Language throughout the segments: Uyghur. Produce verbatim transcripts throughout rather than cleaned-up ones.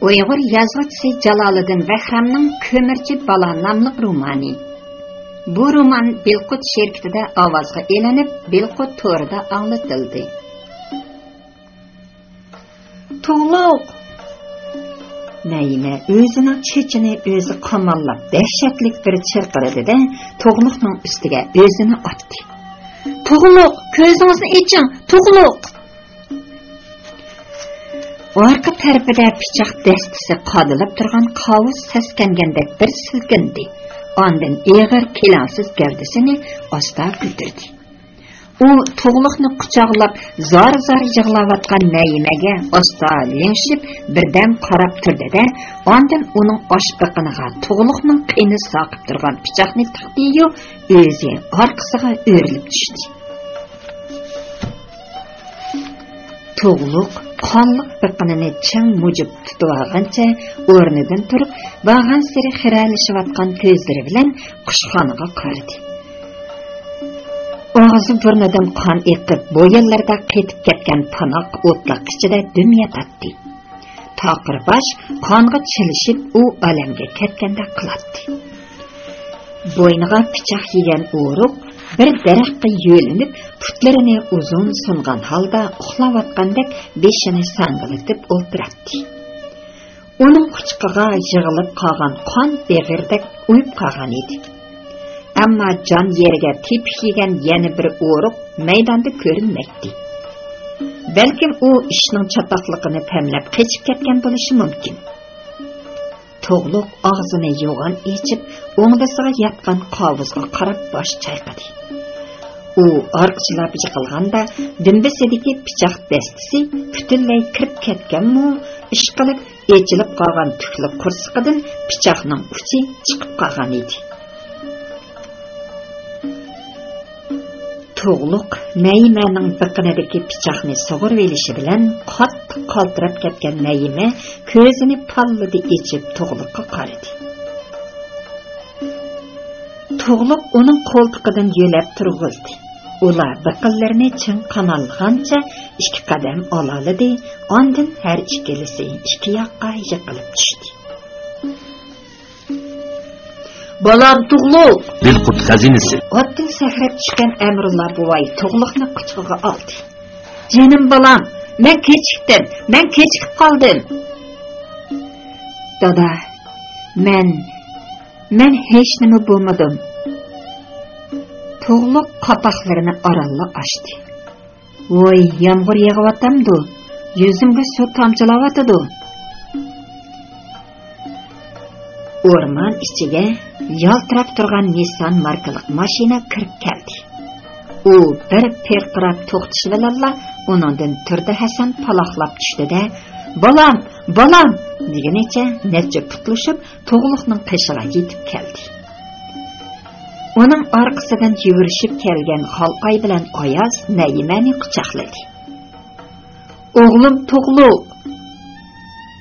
ئۇيغۇر يازغۇچىسى جالالىدىن بەھرامنىڭ كۆمۈرچى بالا ناملىق رومانى. بۇ رومان بىلقۇت شىركىتىدە ئاۋازغا ئېلىنىپ، بىلقۇت تورىدا ئاڭلىتىلدى. تۇغلۇق! نەيىمە ئۆزىنىڭ چېچىنى ئۆزى قاماللاپ، دەھشەتلىك بىر چىرقىرىدى-دە، تۇغلۇقنىڭ ئۈستىگە ئۆزىنى ئاتتى. تۇغلۇق، كۆزىڭىزنى ئېچىڭ، تۇغلۇق! ئارقا تەرىپىدە پىچاق دەستىسى قادىلاپ تۇرغان قاۋۇز سەسكەنگەندەك بىر سىلكىندى. ئاندىن ئېغىر، كېلەڭسىز گەۋدىسىنى ئاستا كۆتۈردى. ئۇ تۇغلۇقنى قۇچاقلاپ، زار-زار يىغلاۋاتقان نەيىمەگە ئاستا لىڭشىپ، بىردەم قاراپ تۇردى-دە، ئاندىن ئۇنىڭ ئاش بېقىنىغا تۇغلۇقنىڭ قېنى ساقىپ تۇرغان پىچاقنى تىقتى-يۇ، ئۆزى ئارقىسىغا ئۆرۈلۈپ چۈشتى. تۇغلۇق قانلىق بېقىنىنى چىڭ مۇجۇپ تۇتۇۋالغىنىچە ئورنىدىن تۇرۇپ، بارغانسېرى خىرەلىشىۋاتقان كۆزلىرى بىلەن قۇشخانىغا قارىدى. ئاغزى بۇرنىدىن قان ئېقىپ، بويۇنلىرىدا قېتىپ كەتكەن پاناق ئوتلاق ئىچىدە دۈم ياتاتتى. تاقىر باش قانغا چىلىشىپ، ئۇ ئالەمگە كەتكەندەك قىلاتتى. بوينىغا پىچاق يېگەن ئورۇق بىر دەرەخكە يۆلىنىپ، پۇتلىرىنى ئۇزۇن سۇنغان ھالدا ئۇخلاۋاتقاندەك بېشىنى ساڭگىلىتىپ ئولتۇراتتى. ئۇنىڭ قۇچىقىغا يىغىلىپ قالغان قان بېغىردەك ئۇيۇپ قالغان ئىدى. ئەمما جان يېرىگە تېپىك يېگەن يەنە بىر ئورۇق مەيداندا كۆرۈنمەيتتى. بەلكىم ئۇ ئىشنىڭ چاتاقلىقىنى پەملەپ قېچىپ كەتكەن بولۇشى مۇمكىن. تۇغلۇق ئاغزىنى يوغان ئېچىپ، ئوڭدىسىغا ياتقان قاۋۇزغا قاراپ باش چايقىدى. ئۇ ئارقىچىلاپ يىقىلغاندا، دۈمبىسىدىكى پىچاق دەستىسى پۈتۈنلەي كىرىپ كەتكەنمۇ، ئىشقىلىپ ئېچىلىپ قالغان تۈكلۈك قورسىقىدىن پىچاقنىڭ ئۇچى چىقىپ قالغان ئىدى. تۇغلۇق نەيىمەنىڭ بېقىنىدىكى پىچاقنى سۇغۇرۇۋېلىشى بىلەن، قاتتىق قالتىراپ كەتكەن نەيىمە كۆزىنى پاللىدى ئېچىپ تۇغلۇققا قارىدى. تۇغلۇق ئۇنىڭ قولتۇقىدىن يۆلەپ تۇرغۇزدى. ئۇلار بېقىنلىرىنى چىڭ قاماللىغانچە ئىككى قەدەم ئالالىدى، ئاندىن ھەر ئىككىلىسى ئىككى ياققا يىقىلىپ چۈشتى. بالام تۇغلۇق! بىلقۇت خەزىنىسى. ئاتتىن سەكرەپ چۈشكەن ئەمرۇللا بوۋاي تۇغلۇقنى قۇچىقىغا ئالدى. جېنىم بالام، مەن كېچىكتىم، مەن كېچىكىپ قالدىم. دادا، مەن، مەن ھېچنېمە بولمىدىم. تۇغلۇق قاپاقلىرىنى ئارانلا ئاچتى. ۋوي، يامغۇر يېغىۋاتامدۇ؟ يۈزۈمگە سۇ تامچىلاۋاتىدۇ. ئورمان ئىچىگە يالتىراپ تۇرغان نىسسان ماركىلىق ماشىنا كىرىپ كەلدى. ئۇ بىر پىرقىراپ توختىشى بىلەنلا، ئۇنىڭدىن تۇردى ھەسەن پالاقلاپ چۈشتى-دە، بالام، بالام! دېگىنىچە نەچچە پۇتلىشىپ، تۇغلۇقنىڭ قېشىغا يېتىپ كەلدى. ئۇنىڭ ئارقىسىدىن يۈگۈرۈشۈپ كەلگەن خالئاي بىلەن ئاياز نەيىمەنى قۇچاقلىدى. ئوغلۇم تۇغلۇق!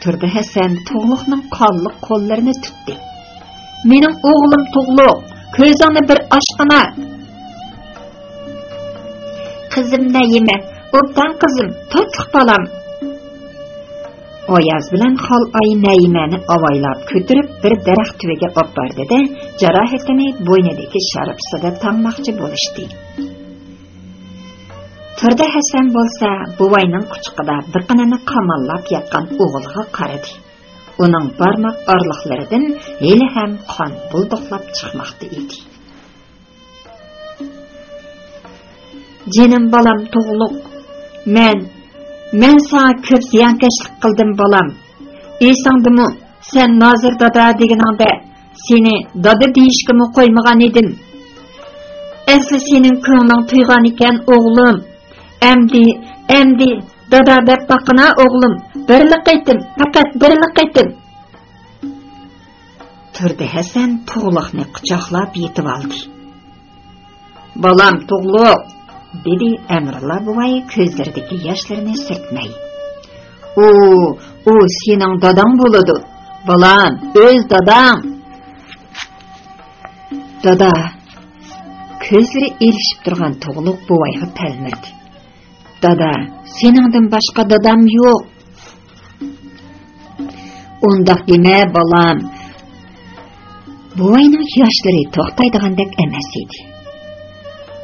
تۇردى ھەسەن تۇغلۇقنىڭ قانلىق قوللىرىنى تۇتتى. مېنىڭ ئوغلۇم تۇغلۇق! كۆزۈڭنى بىر ئاچقىنا! قىزىم نەيىمە، ئوبدان قىزىم، تاتلىق بالام! ئاياز بىلەن خالئاي نەيىمەنى ئاۋايلاپ كۆتۈرۈپ، بىر دەرەخ تۈۋىگە ئاپاردى-دە، جاراھىتىنى بوينىدىكى شارپىسىدا تاڭماقچى بولۇشتى. تۇردى ھەسەن بولسا بوۋاينىڭ قۇچىقىدا بېقىنىنى قاماللاپ ياتقان ئوغلىغا قارىدى. ئۇنىڭ بارماق ئارىلىقلىرىدىن ھېلىھەم قان بۇلدۇقلاپ چىقماقتا ئىدى. جېنىم بالام تۇغلۇق، مەن، مەن ساڭا كۆپ زىيانكەشلىك قىلدىم بالام. ئېسىڭدىمۇ، سەن نازىر دادا دېگىنىڭدە سېنى دادا دېيىشكىمۇ قويمىغان ئىدىم. ئەسلى سېنىڭ كۆڭلۈڭ تۇيغانىكەن ئوغلۇم. ئەمدى، ئەمدى دادا دەپ باققىنا ئوغلۇم، بىرلا قېتىم، پەقەت بىرلا قېتىم. تۇردى ھەسەن تۇغلۇقنى قۇچاقلاپ يېتىۋالدى. بالام تۇغلۇق، دېدى ئەمرۇللا بوۋاي كۆزلىرىدىكى ياشلىرىنى سۈرتمەي. ئۇ، ئۇ سېنىڭ داداڭ بولىدۇ، بالام، ئۆز داداڭ. دادا. كۆزلىرى ئېلىشىپ تۇرغان تۇغلۇق بوۋايغا تەلمۈردى. دادا، سېنىڭدىن باشقا دادام يوق. ئۇنداق دېمە، بالام. بوۋاينىڭ ياشلىرى توختايدىغاندەك ئەمەس ئىدى.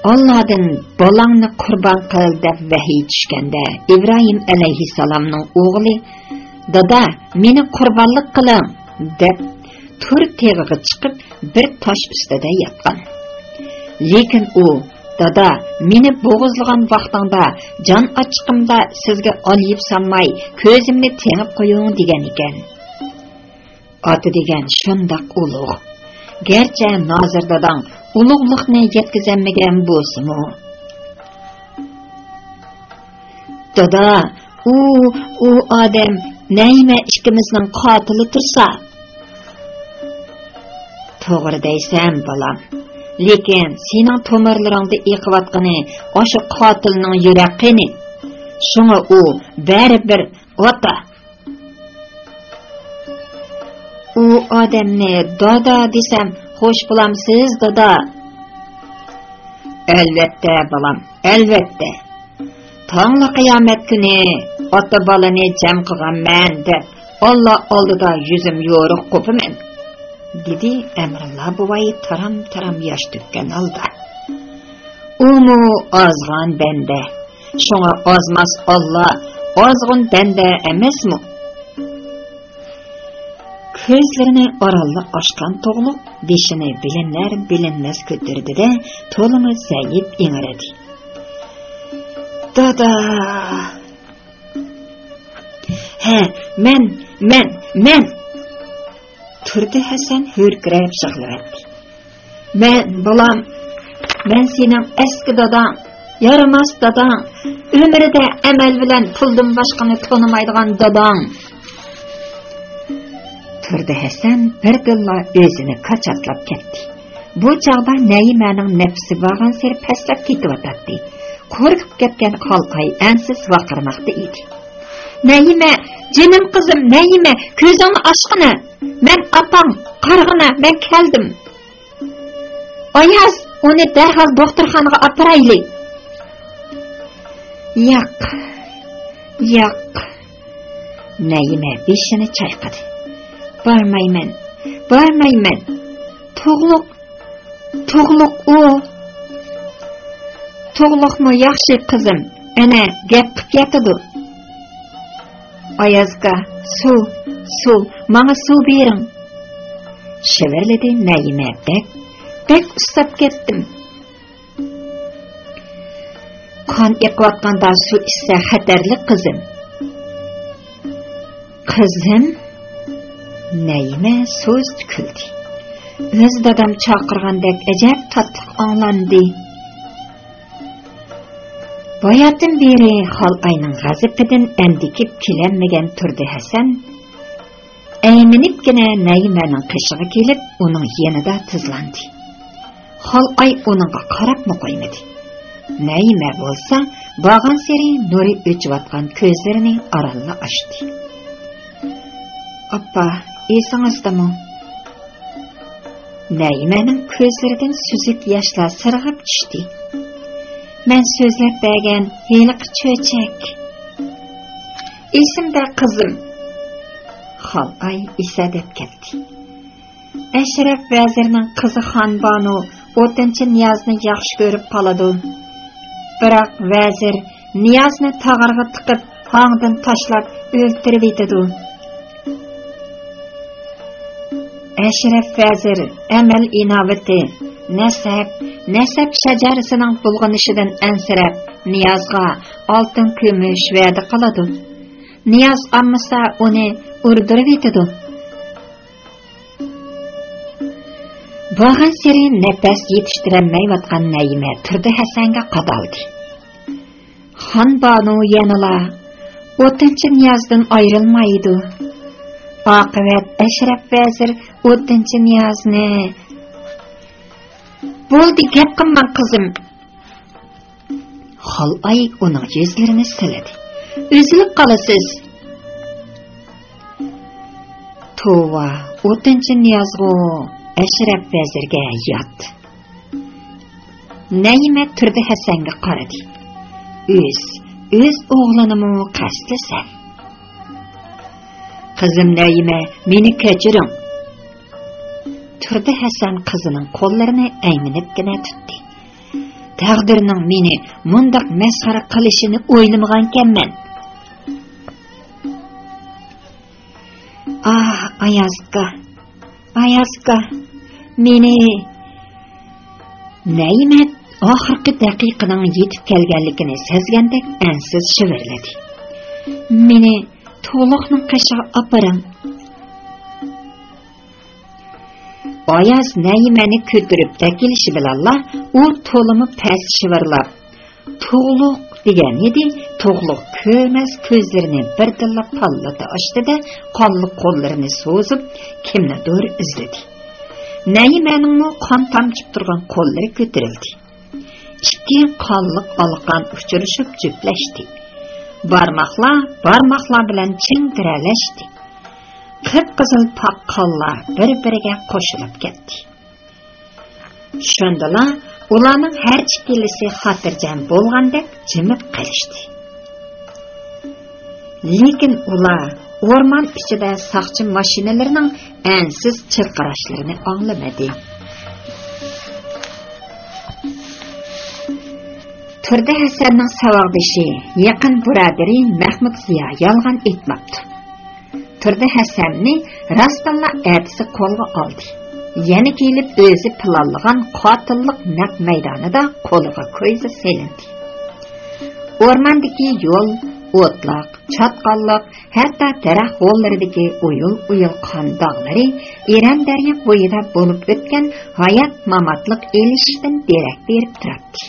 ئاللادىن «بالاڭنى قۇربان قىل» دەپ ۋەھىي چۈشكەندە، ئىبراھىم ئەلەيھىسسالامنىڭ ئوغلى «دادا، مېنى قۇربانلىق قىلىڭ» دەپ، تۇر تېغىغا چىقىپ، بىر تاش ئۈستىدە ياتقان. لېكىن ئۇ، «دادا، مېنى بوغۇزلىغان ۋاقتىڭدا، جان ئاچچىقىمدا سىزگە ئالىيىپ سالماي، كۆزۈمنى تېڭىپ قويۇڭ» دېگەن ئىكەن. ئاتا دېگەن شۇنداق ئۇلۇغ. گەرچە نازىر داداڭ ئۇلۇغلۇقنى يەتكۈزەلمىگەن بولسىمۇ. دادا، ئۇ، ئۇ ئادەم نەيىمە ئىككىمىزنىڭ قاتىلى تۇرسا. توغرا دەيسەن، بالام. لېكىن سېنىڭ تومۇرلىرىڭدا ئېقىۋاتقىنى ئاشۇ قاتىلنىڭ يۈرەك قېنى. شۇڭا ئۇ بەرىبىر ئاتا. ئۇ ئادەمنى دادا دېسەم، خوش بولامسىز، دادا؟ ئەلۋەتتە، بالام، ئەلۋەتتە. تاڭلا قىيامەت كۈنى ئاتا-بالىنى جەم قىلغانمەن دەپ، ئاللا ئالدىدا يۈزۈم يورۇق قوپىمەن، دېدى ئەمرۇللا بوۋاي تارام-تارام ياش تۆككەن ھالدا. ئۇمۇ ئازغان بەندە. شۇڭا ئازماس ئاللا ئازغۇن بەندە ئەمەسمۇ؟ كۆزلىرىنى ئارانلا ئاچقان تۇغلۇق بېشىنى بىلىنەر-بىلىنمەس كۆتۈردى-دە، تولىمۇ زەئىپ ئىڭرىدى. دادا! ھە، مەن، مەن، مەن! تۇردى ھەسەن ھۆركىرەپ يىغلىۋەتتى. مەن، بالام، مەن سېنىڭ ئەسكى داداڭ، يارىماس داداڭ، ئۆمرىدە ئەمەل بىلەن پۇلدىن باشقىنى تونۇمايدىغان داداڭ. تۇردى ھەسەن بىردىنلا ئۆزىنى كاچاتلاپ كەتتى. بۇ چاغدا نەيىمەنىڭ نەپىسى بارغانسېرى پەسلەپ كېتىۋاتاتتى. قورقۇپ كەتكەن خالئاي ئەنسىز ۋارقىرىماقتا ئىدى. نەيىمە، جېنىم قىزىم، نەيىمە، كۆزۈڭنى ئاچقىنا. مەن ئاپاڭ، قارىغىنا، مەن كەلدىم. ئاياز، ئۇنى دەرھال دوختۇرخانىغا ئاپىرايلى. ياق، ياق. نەيىمە بېشىنى چايقىدى. بارمايمەن، بارمايمەن. تۇغلۇق، تۇغلۇق ئۇ. تۇغلۇقمۇ ياخشى قىزىم، ئەنە گەپ قىپ ياتىدۇ. ئايازكا، سۇ، سۇ، ماڭا سۇ بېرىڭ. شىۋىرلىدى نەيىمە بەك، بەك ئۇسساپ كەتتىم. قان ئېقىۋاتقاندا سۇ ئىچسە خەتەرلىك قىزىم. قىزىم؟ نەيىمە سۇستا كۈلدى. ئۆز دادام چاقىرغاندەك ئەجەب تاتلىق ئاڭلاندى. باياتىن بېرى خالئاينىڭ غەزىپىدىن ئەندىكىپ كېلەلمىگەن تۇردى ھەسەن ئەيمىنىپكىنە نەيىمەنىڭ قېشىغا كېلىپ، ئۇنىڭ يېنىدا تىزلاندى. خالئاي ئۇنىڭغا قاراپمۇ قويمىدى. نەيىمە بولسا بارغانسېرى نۇرى ئۆچۈۋاتقان كۆزلىرىنى ئارانلا ئاچتى. ئاپا، ئېسىڭىزدىمۇ؟ نەيىمەنىڭ كۆزلىرىدىن سۈزۈك ياشلار سىرغىپ چۈشتى. مەن سۆزلەپ بەرگەن ھېلىقى چۆچەك. ئېسىمدە، قىزىم. خالئاي ئېسەدەپ كەتتى. ئەشرەپ ۋەزىرنىڭ قىزى خانبانۇ ئوتۇنچى نىيازنى ياخشى كۆرۈپ قالىدۇ. بىراق ۋەزىر نىيازنى تاغارغا تىقىپ، ھاڭدىن تاشلاپ ئۆلتۈرۈۋېتىدۇ. ئەشرەپ ۋەزىر ئەمەل ئىناۋىتى، نەسەب، نەسەب شەجەرىسىنىڭ بۇلغىنىشىدىن ئەنسىرەپ، نىيازغا ئالتۇن كۈمۈش ۋەدە قىلىدۇ. نىياز ئالمىسا، ئۇنى ئۇردۇرۇۋېتىدۇ. بارغانسېرى نەپەس يېتىشتۈرەلمەيۋاتقان نەيىمە تۇردى ھەسەنگە قادالدى. خانبانۇ يەنىلا ئوتۇنچى نىيازدىن ئايرىلمايدۇ. ئاقىۋەت ئەشرەپ ۋەزىر ئوتۇنچى نىيازنى. بولدى، گەپ قىلماڭ، قىزىم. خالئاي ئۇنىڭ يۈزلىرىنى سىلىدى. ئۈزۈلۈپ قالىسىز. توۋا، ئوتۇنچى نىيازغۇ ئەشرەپ ۋەزىرگە يات. نەيىمە تۇردى ھەسەنگە قارىدى. ئۆز، ئۆز ئوغلىنىمۇ قەستلىسە. «قىزىم نەيىمە، مېنى كەچۈرۈڭ.» تۇردى ھەسەن قىزىنىڭ قوللىرىنى ئەيمىنىپكىنە تۇتتى. «تەقدىرنىڭ مېنى مۇنداق مەسخىرە قىلىشىنى ئويلىمىغانىكەنمەن.» «ئاھ، ئايازكا، ئايازكا، مېنى...» نەيىمە ئاخىرقى دەقىقىنىڭ يېتىپ كەلگەنلىكىنى سەزگەندەك ئەنسىز شىۋىرلىدى. «مېنى تۇغلۇقنىڭ قېشىغا ئاپىرىڭ.» ئاياز نەيىمەنى كۆتۈرۈپ ئەكېلىشى بىلەنلا، ئۇ تولىمۇ پەس شىۋىرلاپ، «تۇغلۇق» دېگەن ئىدى. تۇغلۇق كۆرمەس كۆزلىرىنى بىردىنلا پاللىدە ئاچتى-دە، قانلىق قوللىرىنى سوزۇپ، كىمنىدۇر ئىزدىدى. نەيىمەنىڭمۇ قان تامچىپ تۇرغان قوللىرى كۆتۈرۈلدى. ئىككى قانلىق ئالىقان ئۇچرىشىپ جۈپلەشتى. بارماقلار بارماقلار بىلەن چىڭدىرەلەشتى. قىپقىزىل پاك قانلار بىر-بىرىگە قوشۇلۇپ كەتتى. شۇندىلا ئۇلارنىڭ ھەر ئىككىلىسى خاتىرجەم بولغاندەك جىمىپ قېلىشتى. لېكىن ئۇلار ئورمان ئىچىدە ساقچى ماشىنىلىرىنىڭ ئەنسىز چىرقىراشلىرىنى ئاڭلىمىدى. تۇردى ھەسەننىڭ ساۋاقدىشى، يېقىن بۇرادىرى مەخمۇت زىيا يالغان ئېيتماپتۇ. تۇردى ھەسەننى راستتىنلا ئەتىسى قولغا ئالدى. يەنە كېلىپ ئۆزى پىلانلىغان قاتىللىق نەق مەيدانىدا قولىغا كويزا سېلىندى. ئورماندىكى يول ئوتلاق، چاتقاللىق، ھەتتا دەرەخ غوللىرىدىكى ئويۇل-ئويۇل قان داغلىرى ئېرەن دەريا بويىدا بولۇپ ئۆتكەن ھايات-ماماتلىق ئېلىشىشتىن دېرەك بېرىپ تۇراتتى.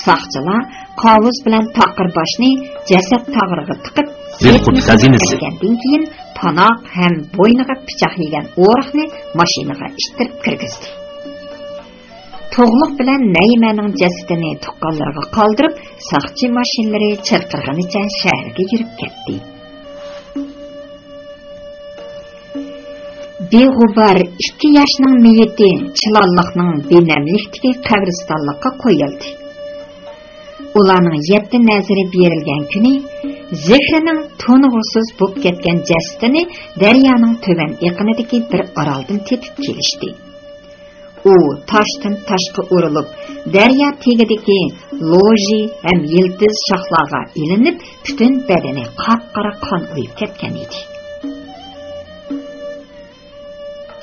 ساقچىلار قاۋۇز بىلەن تاقىر باشنى جەسەت تاغرىغا تىقىپ، بىلقۇت خەزىنىسى. كەلگەندىن كېيىن، تاناق ھەم بوينىغا پىچاق يېگەن ئورۇقنى ماشىنىغا ئىتتىرىپ كىرگۈزدى. تۇغلۇق بىلەن نەيىمەنىڭ جەسىتىنى تۇغقانلىرىغا قالدۇرۇپ، ساقچى ماشىنىلىرى چىرقىرىغىنىچە شەھەرگە يۈرۈپ كەتتى. بىغۇبار ئىككى ياشنىڭ مېيىتى چىلانلىقنىڭ بىنەملىكتىكى قەبرىستانلىققا قويۇلدى. ئۇلارنىڭ يەتتە نەزىرى بېرىلگەن كۈنى زېھرىنىڭ تونۇغۇسىز بوپ كەتكەن جەسىتىنى دەريانىڭ تۆۋەن ئېقىنىدىكى بىر ئارالدىن تېپىپ كېلىشتى. ئۇ تاشتىن تاشقا ئۇرۇلۇپ، دەريا تېگىدىكى لوژى ھەم يىلتىز شاخلارغا ئىلىنىپ، پۈتۈن بەدىنى قاپقارا قان ئۇيۇپ كەتكەن ئىدى.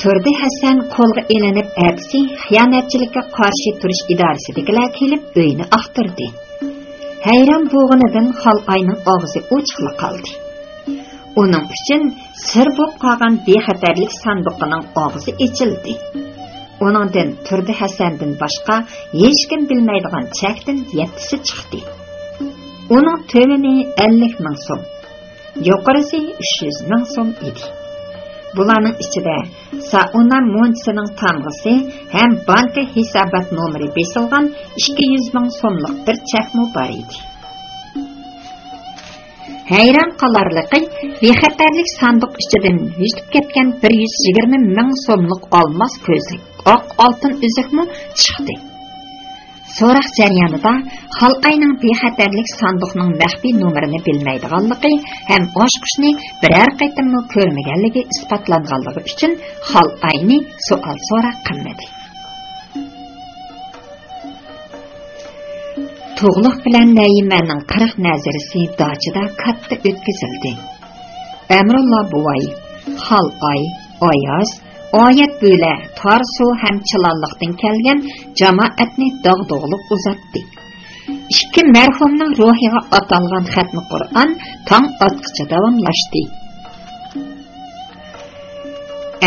تۇردى ھەسەن قولغا ئېلىنىپ، ئەتىسى خىيانەتچىلىككە قارشى تۇرۇش ئىدارىسىدىكىلەر كېلىپ ئۆينى ئاختۇردى. ھەيران بولغىنىدىن خالئاينىڭ ئاغزى ئوچۇقلا قالدى. ئۇنىڭ ئۈچۈن سىر بولۇپ قالغان بىخەتەرلىك ساندۇقىنىڭ ئاغزى ئېچىلدى. ئۇنىڭدىن تۇردى ھەسەندىن باشقا ھېچكىم بىلمەيدىغان چەكتىن يەتتىسى چىقتى. ئۇنىڭ تۆۋىنى ئەللىك مىڭ سوم، يۇقىرىسى ئۈچ يۈز مىڭ سوم ئىدى. بۇلارنىڭ ئىچىدە سائۇنا مونچىسىنىڭ تامغىسى ھەم بانكا ھېسابات نومۇرى بېسىلغان ئىككى يۈز مىڭ سوملۇق بىر چەكمۇ بار ئىدى. ھەيران قالارلىقى، بىخەتەرلىك ساندۇق ئىچىدىن يۈزۈپ كەتكەن بىر يۈز يىگىرمە مىڭ سوملۇق ئالماس كۆزلۈك، ئاق ئالتۇن ئۈزۈكمۇ چىقتى. سوراق جەريانىدا خالئاينىڭ بىخەتەرلىك ساندۇقنىڭ مەخپىي نومۇرىنى بىلمەيدىغانلىقى ھەم ئاچقۇچنى بىرەر قېتىممۇ كۆرمىگەنلىكى ئىسپاتلانغانلىقى ئۈچۈن خالئاينى سوئال سوراق قىلمىدى. تۇغلۇق بىلەن نەيىمەنىڭ قىرىق نەزىرىسى داچىدا كاتتا ئۆتكۈزۈلدى. ئەمرۇللا بوۋاي، خالئاي، ئاياز، ئايەت بۆلە، تارسۇ ھەم چىلانلىقتىن كەلگەن جامائەتنى داغدۇغىلىق ئۇزاتتى. ئىككى مەرھۇمنىڭ روھىغا ئاتالغان خەتمە قۇرئان تاڭ ئاتقىچە داۋاملاشتى.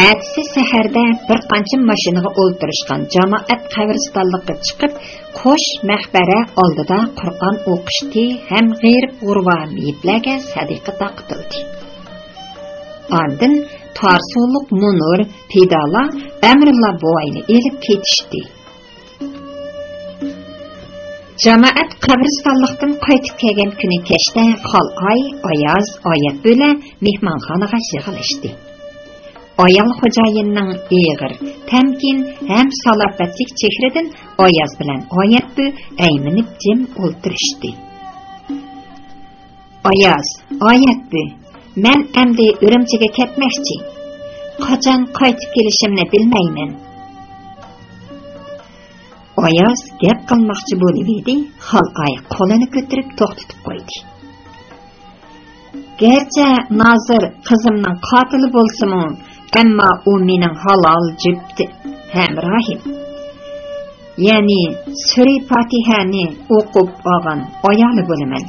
ئەتىسى سەھەردە بىر قانچە ماشىنىغا ئولتۇرۇشقان جامائەت قەبرىستانلىققا چىقىپ، قوش مەقبەرە ئالدىدا قۇرئان ئوقۇشتى ھەم غېرىب-غۇربا مېيىپلەرگە سەدىقە تارقىتىلدى. ئاندىن تارسۇلۇق مۇنۇر، پىدالار ئەمرۇللا بوۋاينى ئېلىپ كېتىشتى. جامائەت قەبرىستانلىقتىن قايتىپ كەلگەن كۈنى كەچتە خالئاي، ئاياز، ئايەت بۆلە مېھمانخانىغا يىغىلىشتى. ئايال خوجايىننىڭ ئېغىر، تەمكىن ھەم سالاپەتلىك چېھرىدىن ئاياز بىلەن ئايەتبۆ ئەيمىنىپ جىم ئولتۇرۇشتى. ئاياز، ئايەتبۆ، مەن ئەمدى ئۈرۈمچىگە كەتمەكچى. قاچان قايتىپ كېلىشىمنى بىلمەيمەن. ئاياز گەپ قىلماقچى بولۇۋىدى، خالئاي قولىنى كۆتۈرۈپ توختىتىپ قويدى. گەرچە نازىر قىزىمنىڭ قاتىلى بولسىمۇ، ئەمما ئۇ مېنىڭ ھالال جۈپتى ھەمراھىم. يەنى سۈرە پاتىھەنى ئوقۇپ ئالغان ئايالى بولىمەن.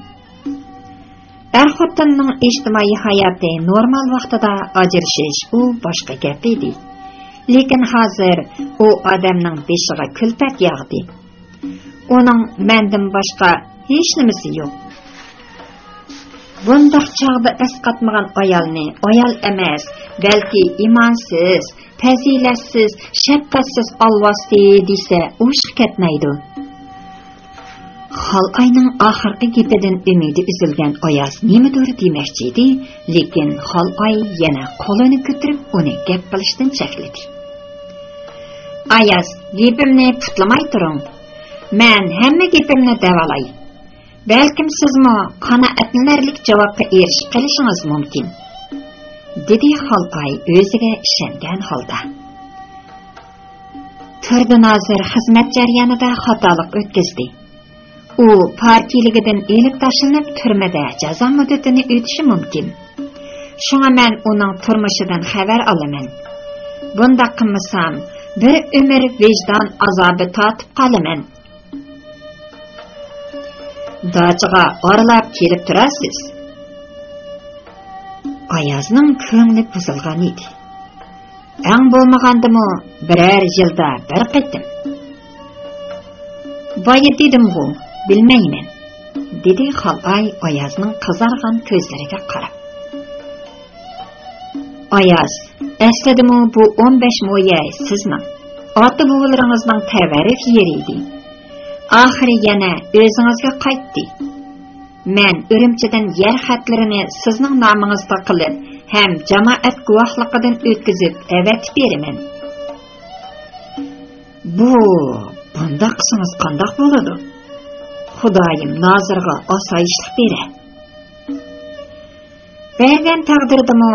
ئەر-خوتۇننىڭ ئىجتىمائىي ھاياتى نورمال ۋاقتىدا ئاجرىشىش، ئۇ باشقا گەپ ئىدى. لېكىن ھازىر ئۇ ئادەمنىڭ بېشىغا كۈلپەت ياغدى. ئۇنىڭ مەندىن باشقا ھېچنېمىسى يوق. بۇنداق چاغدا ئەسقاتمىغان ئايالنى ئايال ئەمەس، بەلكى ئىمانسىز، پەزىلەتسىز، شەپقەتسىز ئالۋاستى دېسە ئوشۇق كەتمەيدۇ. خالئاينىڭ ئاخىرقى گېپىدىن ئۈمىدى ئۈزۈلگەن ئاياز نېمىدۇر دېمەكچى ئىدى، لېكىن خالئاي يەنە قولىنى كۆتۈرۈپ ئۇنى گەپ قىلىشتىن چەكلىدى. ئاياز، گېپىمنى پۇتلىماي تۇرۇڭ. مەن ھەممە گېپىمنى دەۋالاي. بەلكىم سىزمۇ قانائەتلىنەرلىك جاۋابقا ئېرىشىپ قېلىشىڭىز مۇمكىن، دېدى خالئاي ئۆزىگە ئىشەنگەن ھالدا. تۇردى نازىر خىزمەت جەريانىدا خاتالىق ئۆتكۈزدى. ئۇ پارتىيىلىكىدىن ئېلىپ تاشلىنىپ، تۈرمىدە جازا مۇددىتىنى ئۆتۈشى مۇمكىن. شۇڭا مەن ئۇنىڭ تۇرمۇشىدىن خەۋەر ئالىمەن. بۇنداق قىلمىسام، بىر ئۆمۈر ۋىجدان ئازابى تارتىپ قالىمەن. داچىغا ئارىلاپ كېلىپ تۇرارسىز. ئايازنىڭ كۆڭلى بۇزۇلغان ئىدى. ئەڭ بولمىغاندىمۇ بىرەر يىلدا بىر قېتىم. بايا دېدىمغۇ، بىلمەيمەن، دېدى خالئاي ئايازنىڭ قىزارغان كۆزلىرىگە قاراپ. ئاياز، ئەسلىدىمۇ بۇ ئون بەش مو يەر سىزنىڭ، ئاتا-بوۋىلىرىڭىزنىڭ تەۋەررۈك يېرى ئىدى. ئاخىرى يەنە ئۆزىڭىزگە قايتتى. مەن ئۈرۈمچىدىن يەر خەتلىرىنى سىزنىڭ نامىڭىزغا قىلىپ ھەم جامائەت گۇۋاھلىقىدىن ئۆتكۈزۈپ ئەۋەتىپ بېرىمەن. بۇ، بۇنداق قىلسىڭىز قانداق بولىدۇ؟ خۇدايىم نازىرغا ئاسايىشلىق بېرە. بەرگەن تەقدىردىمۇ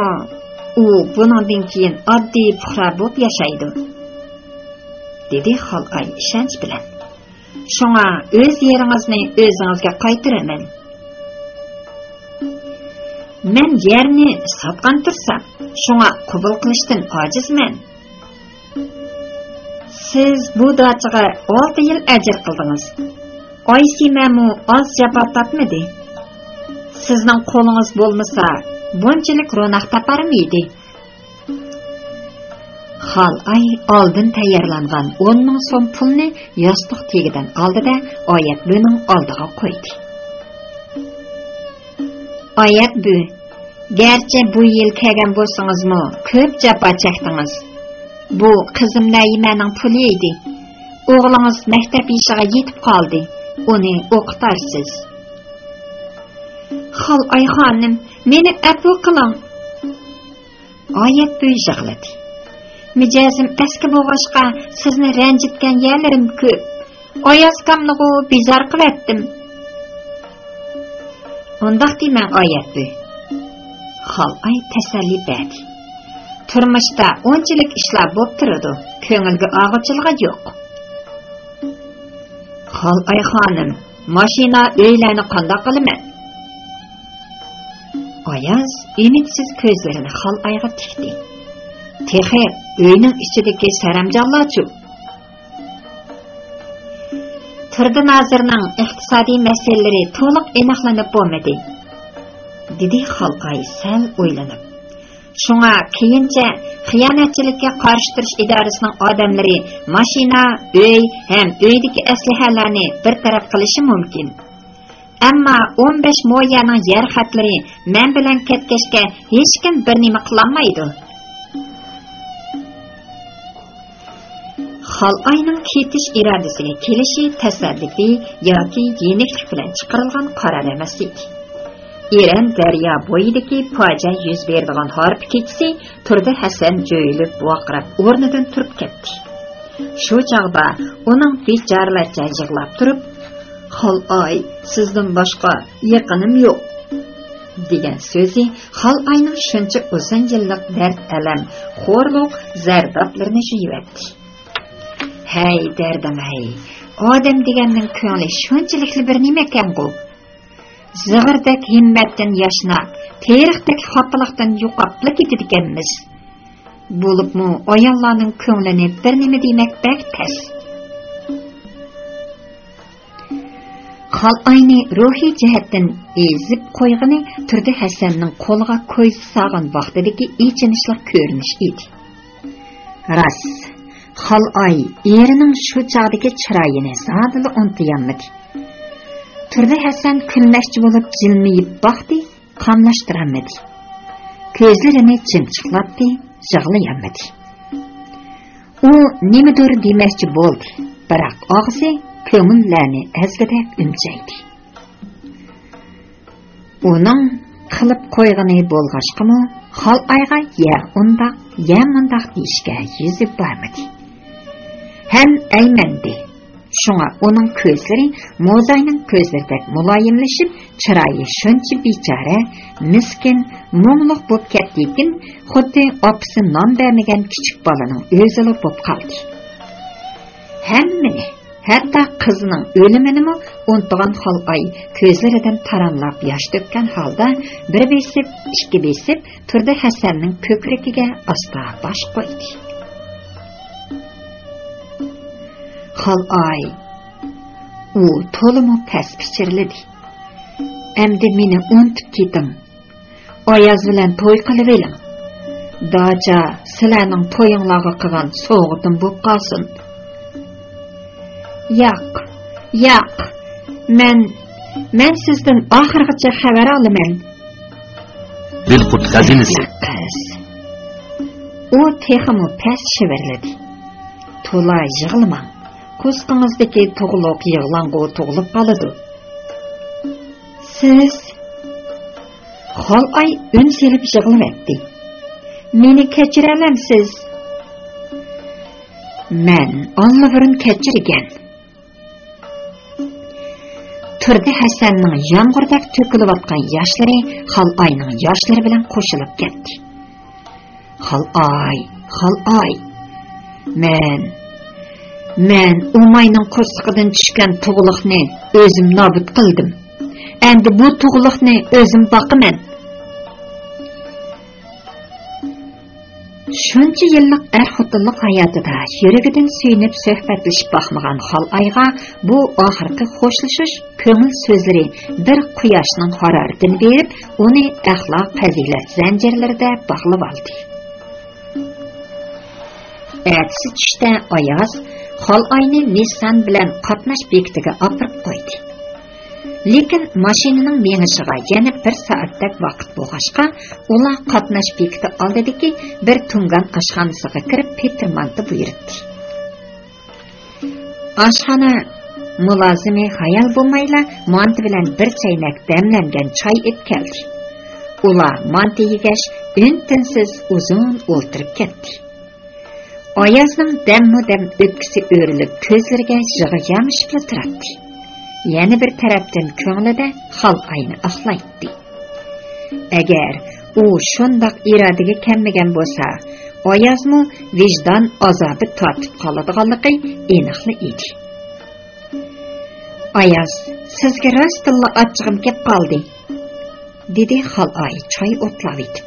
ئۇ بۇنىڭدىن كېيىن ئاددىي پۇقرا بولۇپ ياشايدۇ، دېدى خالئاي ئىشەنچ بىلەن. شۇڭا ئۆز يېرىڭىزنى ئۆزىڭىزگە قايتۇرىمەن. مەن يەرنى ساتقان تۇرسام، شۇڭا قوبۇل قىلىشتىن ئاجىزمەن. سىز بۇ داچىغا ئالتە يىل ئەجىر قىلدىڭىز. ئايسىمەمۇ ئاز جاپا تارتمىدى. سىزنىڭ قولىڭىز بولمىسا، بۇنچىلىك روناق تاپارمىدى؟ خالئاي ئالدىن تەييارلانغان ئون مىڭ سوم پۇلنى ياستۇق تېگىدىن ئالدى-دە، ئايەتبۈنىڭ ئالدىغا قويدى. ئايەتبۈ، گەرچە بۇ يىل كەلگەن بولسىڭىزمۇ، كۆپ جاپا چەكتىڭىز. بۇ قىزىم نەيىمەنىڭ پۇلى ئىدى. ئوغلىڭىز مەكتەپ يېشىغا يېتىپ قالدى. ئۇنى ئوقۇتارسىز. خالئاي خانىم، مېنى ئەپۇ قىلىڭ. ئايەتبۈ يىغلىدى. مىجەزىم ئەسكى بولغاچقا، سىزنى رەنجىتكەن يەرلىرىم كۆپ. ئايازكامنىغۇ بىزار قىلىۋەتتىم. ئۇنداق دېمەڭ، ئايەتبۈ. خالئاي تەسەللى بەردى. تۇرمۇشتا ئۇنچىلىك ئىشلار بولۇپ تۇرىدۇ، كۆڭۈلگە ئالغۇچىلىقى يوق. خالئاي خانىم، ماشىنا، ئۆيلەرنى قانداق قىلىمەن؟ ئاياز ئۈمىدسىز كۆزلىرىنى خالئايغا تىكتى. تېخى ئۆينىڭ ئىچىدىكى سەرەمجانلارچۇ؟ تۇردى نازىرنىڭ ئىقتىسادىي مەسىلىلىرى تولۇق ئېنىقلىنىپ بولمىدى، دېدى خالئاي سەل ئويلىنىپ. شۇڭا كېيىنچە خىيانەتچىلىككە قارشى تۇرۇش ئىدارىسىنىڭ ئادەملىرى ماشىنا، ئۆي ھەم ئۆيدىكى ئەسلىھەلەرنى بىر تەرەپ قىلىشى مۇمكىن. ئەمما ئون بەش مو يەرنىڭ يەر خەتلىرى مەن بىلەن كەتكەچكە ھېچكىم بىر نېمە قىلالمايدۇ. خالئاينىڭ كېتىش ئىرادىسىگە كېلىشى تەسادىپىي ياكى يېنىكلىك بىلەن چىقىرىلغان قارار ئەمەس ئىدى. ئېرەن دەريا بويىدىكى پاجىئە يۈز بېرىدىغان ھارپا كېچىسى تۇردى ھەسەن جۆيلۈپ ۋارقىراپ ئورنىدىن تۇرۇپ كەتتى. شۇ چاغدا ئۇنىڭ بىچارىلەرچە يىغلاپ تۇرۇپ، «خالئاي، سىزدىن باشقا يېقىنىم يوق.» دېگەن سۆزى خالئاينىڭ شۇنچە ئۇزۇن يىللىق دەرد-ئەلەم، خورلۇق زەردابلىرىنى يۇيۇۋەتتى. ھەي، دەردىم ھەي، ئادەم دېگەننىڭ كۆڭلى شۇنچىلىكلا بىر نېمە ئىكەنغۇ؟ زىغىردەك ھىممەتتىن ياشناپ، تېرىقتەك خاپىلىقتىن يوقاپلا كېتىدىكەنمىز. بولۇپمۇ ئاياللارنىڭ كۆڭلىنى بىر نېمە دېمەك بەك تەس. خالئاينى روھىي جەھەتتىن ئېزىپ قويغىنى تۇردى ھەسەننىڭ قولىغا كويزا سالغان ۋاقتىدىكى ئېچىنىشلىق كۆرۈنۈش ئىدى. راست، خالئاي ئېرىنىڭ شۇ چاغدىكى چىرايىنى زادىلا ئۇنتۇيالمىدى. تۇردى ھەسەن كۈلمەكچى بولۇپ جىلمىيىپ باقتى، قاملاشتۇرالمىدى. كۆزلىرىنى چىمچىقلاتتى، يىغلىيالمىدى. ئۇ نېمىدۇر دېمەكچى بولدى، بىراق ئاغزى كۆڭۈللەرنى ئەزگۈدەك ئۈمچەيدى. ئۇنىڭ قىلىپ قويغىنى بولغاچقىمۇ، خالئايغا يا ئۇنداق، يا مۇنداق دېيىشكە يۈزى بارمىدى. ھەم ئەيمەندى. شۇڭا ئۇنىڭ كۆزلىرى موزاينىڭ كۆزلىرىدەك مۇلايىملىشىپ، چىرايى شۇنچە بىچارە، مىسكىن، مۇڭلۇق بولۇپ كەتتىكىن، خۇددى ئاپىسى نان بەرمىگەن كىچىك بالىنىڭ ئۆزىلا بولۇپ قالدى. ھەممىنى، ھەتتا قىزىنىڭ ئۆلۈمىنىمۇ ئۇنتۇغان خالئاي كۆزلىرىدىن تاراملاپ ياش تۆككەن ھالدا بىر بېسىپ، ئىككى بېسىپ، تۇردى ھەسەننىڭ كۆكرىكىگە ئاستا باش قويدى. خالئاي، ئۇ تولىمۇ پەس پىچىرلىدى. ئەمدى مېنى ئۇنتۇپ كېتىڭ. ئاياز بىلەن توي قىلىۋېلىڭ. داچا سىلەرنىڭ تويۇڭلارغا قىلغان سوۋغىتىم بولۇپ قالسۇن. ياق، ياق. مەن، مەن سىزدىن ئاخىرغىچە خەۋەر ئالىمەن. بىلقۇت خەزىنىسى. قىز. ئۇ تېخىمۇ پەس شىۋىرلىدى. تولا يىغلىماڭ. قورسىقىڭىزدىكى تۇغلۇق يىغلاڭغۇ تۇغۇلۇپ قالىدۇ. سىز؟ خالئاي ئۈن سېلىپ يىغلىۋەتتى. مېنى كەچۈرەلەمسىز؟ مەن ئاللىبۇرۇن كەچۈرگەن. تۇردى ھەسەننىڭ يامغۇردەك تۆكۈلۈۋاتقان ياشلىرى خالئاينىڭ ياشلىرى بىلەن قوشۇلۇپ كەتتى. خالئاي، خالئاي. مەن، مەن ئۇماينىڭ قورسىقىدىن چۈشكەن تۇغلۇقنى ئۆزۈم نابۇت قىلدىم. ئەمدى بۇ تۇغلۇقنى ئۆزۈم باقىمەن. شۇنچە يىللىق ئەر-خوتۇنلۇق ھاياتىدا يۈرىكىدىن سۆيۈنۈپ سۆھبەتلىشىپ باقمىغان خالئايغا بۇ ئاخىرقى خوشلىشىش كۆڭۈل سۆزلىرى بىر قۇياشنىڭ ھارارىتىنى بېرىپ، ئۇنى ئەخلاق پەزىلەت زەنجىرلىرىدە باغلىۋالدى. ئەتىسى چۈشتە ئاياز خالئاينى نىسسان بىلەن قاتناش بېكىتىگە ئاپىرىپ قويدى. لېكىن ماشىنىنىڭ مېڭىشىغا يەنە بىر سائەتتەك ۋاقىت بولغاچقا، ئۇلار قاتناش بېكىتى ئالدىدىكى بىر تۇڭگان ئاشخانىسىغا كىرىپ، پېتىر مانتا بۇيرۇتتى. ئاشخانا مۇلازىمى خايال بولمايلا مانتا بىلەن بىر چەينەك دەملەنگەن چاي ئېلىپ كەلدى. ئۇلار مانتا يېگەچ، ئۈن-تىنسىز ئۇزۇن ئولتۇرۇپ كەتتى. ئايازنىڭ دەممۇ دەم ئۆپكىسى ئۆرۈلۈپ، كۆزلىرىگە يىغا يامىشىپلا تۇراتتى. يەنە بىر تەرەپتىن كۆڭلىدە خالئاينى ئاقلايتتى. ئەگەر ئۇ شۇنداق ئىرادىگە كەلمىگەن بولسا، ئايازمۇ ۋىجدان ئازابى تارتىپ قالىدىغانلىقى ئېنىقلا ئىدى. ئاياز، سىزگە راستتىنلا ئاچچىقىم كەپ قالدى. دېدى خالئاي چاي ئوتلاۋېتىپ.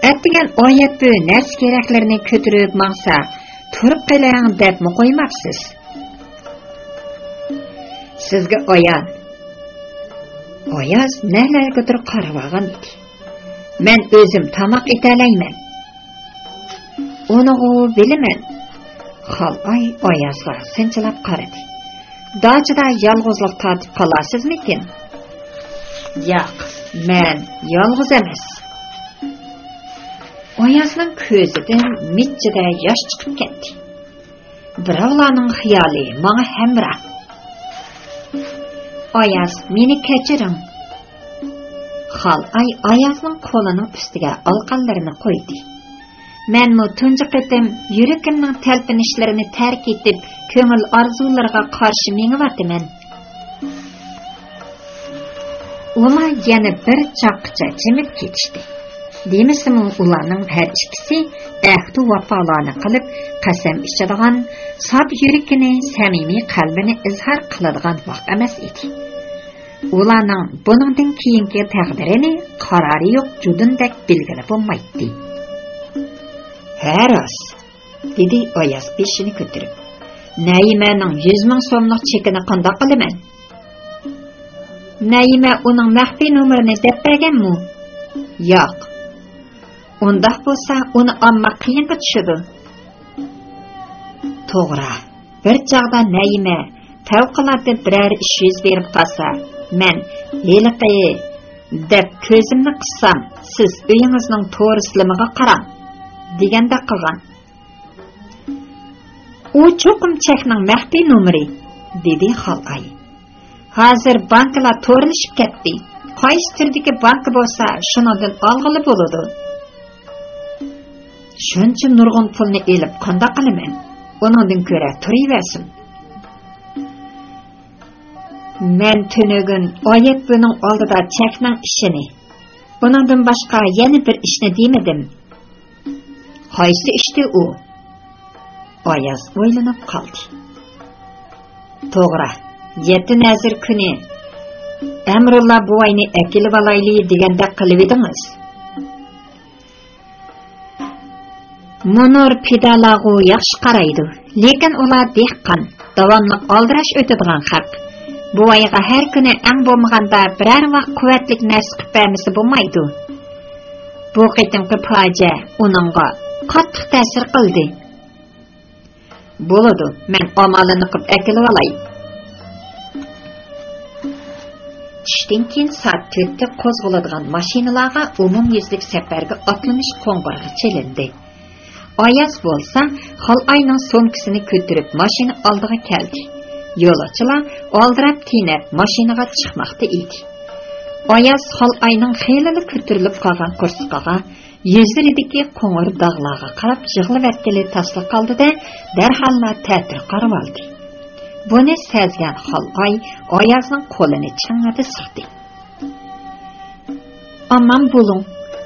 ئەتىگەن ئايەتبۆ نەرسە-كېرەكلىرىنى كۆتۈرۈپ ماڭسا، تۇرۇپ قېلىڭ دەپمۇ قويماپسىز. سىزگە ئايان. ئاياز نەلەرگىدۇر قارىۋالغان ئىدى. مەن ئۆزۈم تاماق ئېتەلەيمەن. ئۇنىغۇ بىلىمەن. خالئاي ئايازغا سىنچىلاپ قارىدى. داچىدا يالغۇزلۇق تارتىپ قالارسىزمىكىن؟ ياق، مەن يالغۇز ئەمەس. ئايازنىڭ كۆزىدىن مىججىدە ياش چىقىپ كەتتى. بىراۋلارنىڭ خىيالى ماڭا ھەمراھ. ئاياز، مېنى كەچۈرۈڭ. خالئاي ئايازنىڭ قولىنىڭ ئۈستىگە ئالىقانلىرىنى قويدى. مەنمۇ تۇنجى قېتىم يۈرىكىمنىڭ تەلپۈنۈشلىرىنى تەرك ئېتىپ، كۆڭۈل ئارزۇلىرىغا قارشى مېڭىۋاتىمەن. ئۇلار يەنە بىر چاغقىچە جىمىپ كېتىشتى. دېمىسىمۇ، ئۇلارنىڭ ھەر ئىككىسى ئەھدى ۋاپالارنى قىلىپ، قەسەم ئىچىدىغان، ساپ يۈرىكىنى، سەمىمىي قەلبىنى ئىزھار قىلىدىغان ۋاق ئەمەس ئىدى. ئۇلارنىڭ بۇنىڭدىن كېيىنكى تەقدىرىنى قارارى يوق جۇدۇندەك بىلگىلى بولمايتتى. ھە، راست، دېدى ئاياز بېشىنى كۆتۈرۈپ. نەيىمەنىڭ يۈز مىڭ سوملۇق چېكىنى قانداق قىلىمەن؟ نەيىمە ئۇنىڭ مەخپىي نومۇرىنى دەپ بەرگەنمۇ؟ ياق. ئۇنداق بولسا، ئۇنى ئالماق قىيىنغا چۈشىدۇ. توغرا، بىر چاغدا نەيىمە پەۋقۇلئاددە بىرەر ئىش يۈز بېرىپ قالسا، مەن ھېلىقى دەپ كۆزۈمنى قىسسام، سىز ئۆيىڭىزنىڭ تورۇسلىمىغا قاراڭ، دېگەندەك قىلغان. ئۇ چوقۇم چەكنىڭ مەخپىي نومۇرى، دېدى خالئاي. ھازىر بانكىلار تورلىشىپ كەتتى. قايسى تۈردىكى بانكا بولسا، شۇنىڭدىن ئالغىلى بولىدۇ. شۇنچە نۇرغۇن پۇلنى ئېلىپ قانداق قىلىمەن؟ ئۇنىڭدىن كۆرە تۇرۇۋەرسۇن. مەن تۈنۈگۈن ئايەت بۇنىڭ ئالدىدا چەكنىڭ ئىشىنى، ئۇنىڭدىن باشقا يەنە بىر ئىشنى دېمىدىم. قايسى ئىشتى ئۇ؟ ئاياز ئويلىنىپ قالدى. توغرا، يەتتە نەزىر كۈنى ئەمرۇللا بوۋاينى ئەكېلىۋالايلى دېگەندەك قىلىۋىدىڭىز. مۇنۇر پىدالارغۇ ياخشى قارايدۇ، لېكىن ئۇلار دېھقان، داۋاملىق ئالدىراش ئۆتىدىغان خەق. بوۋايغا ھەر كۈنى ئەڭ بولمىغاندا بىرەر ۋاق قۇۋۋەتلىك نەرسە قىلىپ بەرمىسە بولمايدۇ. بۇ قېتىمقى پاجىئە ئۇنىڭغا قاتتىق تەسىر قىلدى. بولىدۇ، مەن ئامالىنى قىلىپ ئەكېلىۋالاي. چۈشتىن كېيىن سائەت تۆتتە قوزغىلىدىغان ماشىنىلارغا ئومۇميۈزلۈك سەپەرگە ئاتلىنىش قوڭغۇرىقى چېلىندى. ئاياز بولسا خالئاينىڭ سومكىسىنى كۆتۈرۈپ ماشىنا ئالدىغا كەلدى. يولۇچىلار ئالدىراپ-تېنەپ ماشىنىغا چىقماقتا ئىدى. ئاياز خالئاينىڭ خېلىلا كۆتۈرۈلۈپ قالغان قورسىقىغا، يۈزلىرىدىكى قوڭۇر داغلارغا قاراپ يىغلىۋەتكىلى تاسلا قالدى-دە، دەرھاللا تەتۈر قارىۋالدى. بۇنى سەزگەن خالئاي ئايازنىڭ قولىنى چىڭڭىدە سىقتى. ئامان بولۇڭ،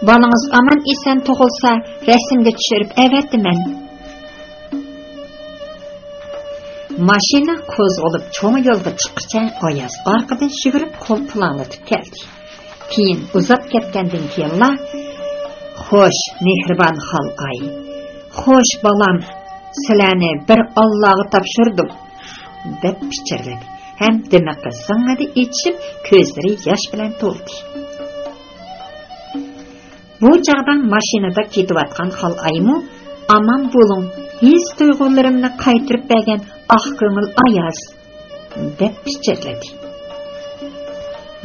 بالىڭىز ئامان-ئېسەن تۇغۇلسا، رەسىمگە چۈشۈرۈپ ئەۋەتىمەن. ماشىنا قوزغىلىپ چوڭ يولغا چىققۇچە ئاياز ئارقىدىن يۈگۈرۈپ قول پۇلاڭلىتىپ كەلدى. كېيىن ئۇزاپ كەتكەندىن كېيىنلا، خوش، مېھرىبان خالئاي، خوش، بالام، سىلەرنى بىر ئاللاغا تاپشۇردۇم، دەپ پىچىرلىدى ھەم دىمىقى زىڭڭىدە ئېچىشىپ، كۆزلىرى ياش بىلەن تولدى. بۇ چاغدا ماشىنىدا كېتىۋاتقان خالئايمۇ، ئامان بولۇڭ، ھېس تۇيغۇلىرىمنى قايتۇرۇپ بەرگەن ئاق كۆڭۈل ئاياز، دەپ پىچىرلىدى.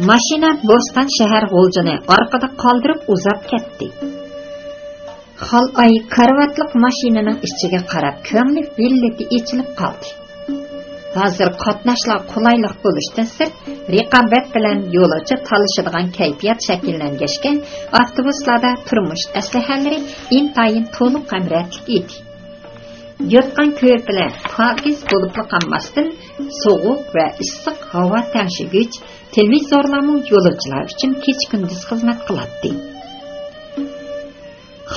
ماشىنا بوستان شەھەر غۇلجىنى ئارقىدا قالدۇرۇپ ئۇزاپ كەتتى. خالئاي كارىۋاتلىق ماشىنىنىڭ ئىچىگە قاراپ كۆڭلى ۋىللىتى ئېچىلىپ قالدى. ھازىر قاتناشلار قولايلىق بولۇشتىن سىرت، رىقابەت بىلەن يولۇچى تالىشىدىغان كەيپىيات شەكىللەنگەچكە، ئاپتوبۇسلاردا تۇرمۇش ئەسلىھەلىرى ئىنتايىن تولۇق ھەم رەتلىك ئىدى. يوتقان-كۆرپىلەر پاكىز بولۇپلا قالماستىن، سوغۇق ۋە ئىسسىق ھاۋا تەڭشىگۈچ تېلېۋىزورلارمۇ يولۇچىلار ئۈچۈن كېچە-كۈندۈز خىزمەت قىلاتتى.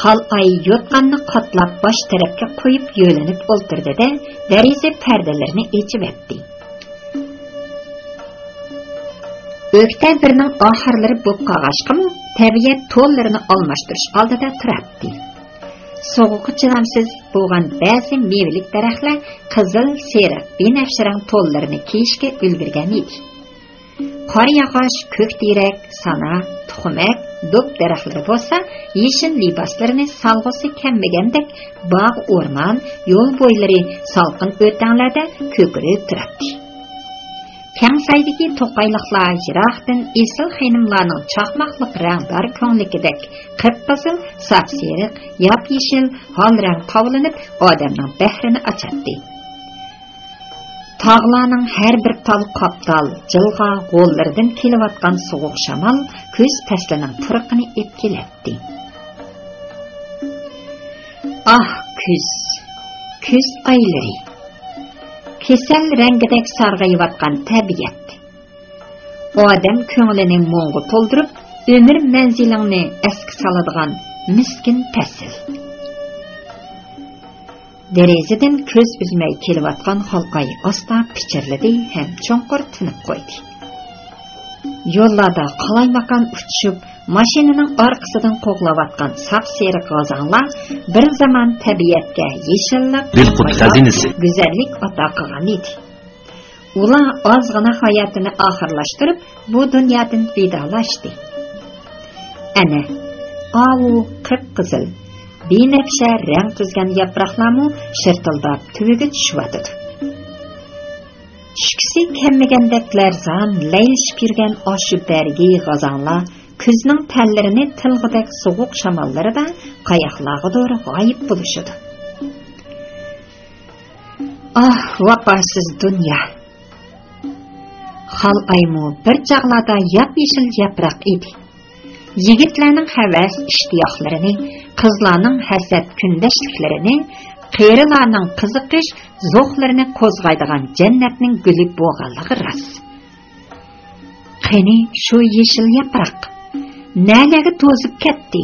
خالئاي يوتقاننى قاتلاپ باش تەرەپكە قويۇپ يۆلىنىپ ئولتۇردى-دە، دېرىزە پەردىلىرىنى ئېچىۋەتتى. ئۆكتەبىرنىڭ ئاخىرلىرى بولۇپ قالغاچقىمۇ، تەبىئەت تونلىرىنى ئالماشتۇرۇش ئالدىدا تۇراتتى. سوغۇققا چىدامسىز بولغان بەزى مېۋىلىك دەرەخلەر قىزىل، سېرىق، بىنەپشە رەڭ تونلىرىنى كىيىشكە ئۈلگۈرگەن ئىدى. قارا ياغاچ، كۆك تېرەك، سانا، تۇخۇمەك، دۇب دەرەخلىرى بولسا يېشىل لىباسلىرىنى سالغۇسى كەلمىگەندەك، باغ، ئورمان، يول بويلىرى سالقىن ئۆتەڭلەردە كۆكىرىپ تۇراتتى. كەڭ سايدىكى توقايلىقلار يىراقتىن ئېسىل خېنىملارنىڭ چاقماقلىق رەڭدار كۆڭلىكىدەك قىپقىزىل، ساپسېرىق، ياپيېشىل، ھال رەڭ تاۋلىنىپ، ئادەمنىڭ بەھرىنى ئاچاتتى. تاغلارنىڭ ھەر بىر تال قاپتال، جىلغا غوللىرىدىن كېلىۋاتقان سوغۇق شامال كۈز پەسلىنىڭ پۇرىقىنى ئېلىپ كېلەتتى. ئاھ، كۈز! كۈز ئايلىرى! كېسەل رەڭگىدەك سارغىيىۋاتقان تەبىئەت! ئادەم كۆڭلىنى مۇڭغا تولدۇرۇپ، ئۆمۈر مەنزىلىڭنى ئەسكە سالىدىغان مىسكىن پەسىل. دېرىزىدىن كۆز ئۈزمەي كېلىۋاتقان خالقاي ئاستا پىچىرلىدى ھەم چوڭقۇر تىنىپ قويدى. يوللاردا قالايمىقان ئۇچۇشۇپ، ماشىنىنىڭ ئارقىسىدىن قوغلاۋاتقان ساپسېرىق غازاڭلار بىر زامان تەبىئەتكە يېشىللىق، بىلقۇت خازىنىسى، گۈزەللىك ئاتا قىلغان ئىدى. ئۇلار ئازغىنە ھاياتىنى ئاخىرلاشتۇرۇپ، بۇ دۇنيادىن ۋىدالاشتى. ئەنە، ئاۋۇ قىپقىزىل، بىنەپشە رەڭ تۈزگەن ياپراقلارمۇ شىرتىلداپ تۈۋىگە چۈشۈۋاتىدۇ. چۈشكۈسى كەلمىگەندەك لەرزان لەيلىشىپ يۈرگەن ئاشۇ بەرگى غازاڭلار كۈزنىڭ تەنلىرىنى تىلغىدەك سوغۇق شاماللىرىدا قاياقلارغىدۇر غايىب بولۇشىدۇ. ئاھ، ۋاپاسىز دۇنيا! خال ئايمۇ بىر چاغلاردا ياپيېشىل ياپراق ئىدى. يىگىتلەرنىڭ ھەۋەس ئىشتىياقلىرىنى، قىزلارنىڭ ھەسەت كۈندەشلىكلىرىنى، قېرىلارنىڭ قىزىقىش زوقلىرىنى قوزغايدىغان جەننەتنىڭ گۈلى بولغانلىقى راست. قېنى شۇ يېشىل ياپراق نەلەرگە توزۇپ كەتتى؟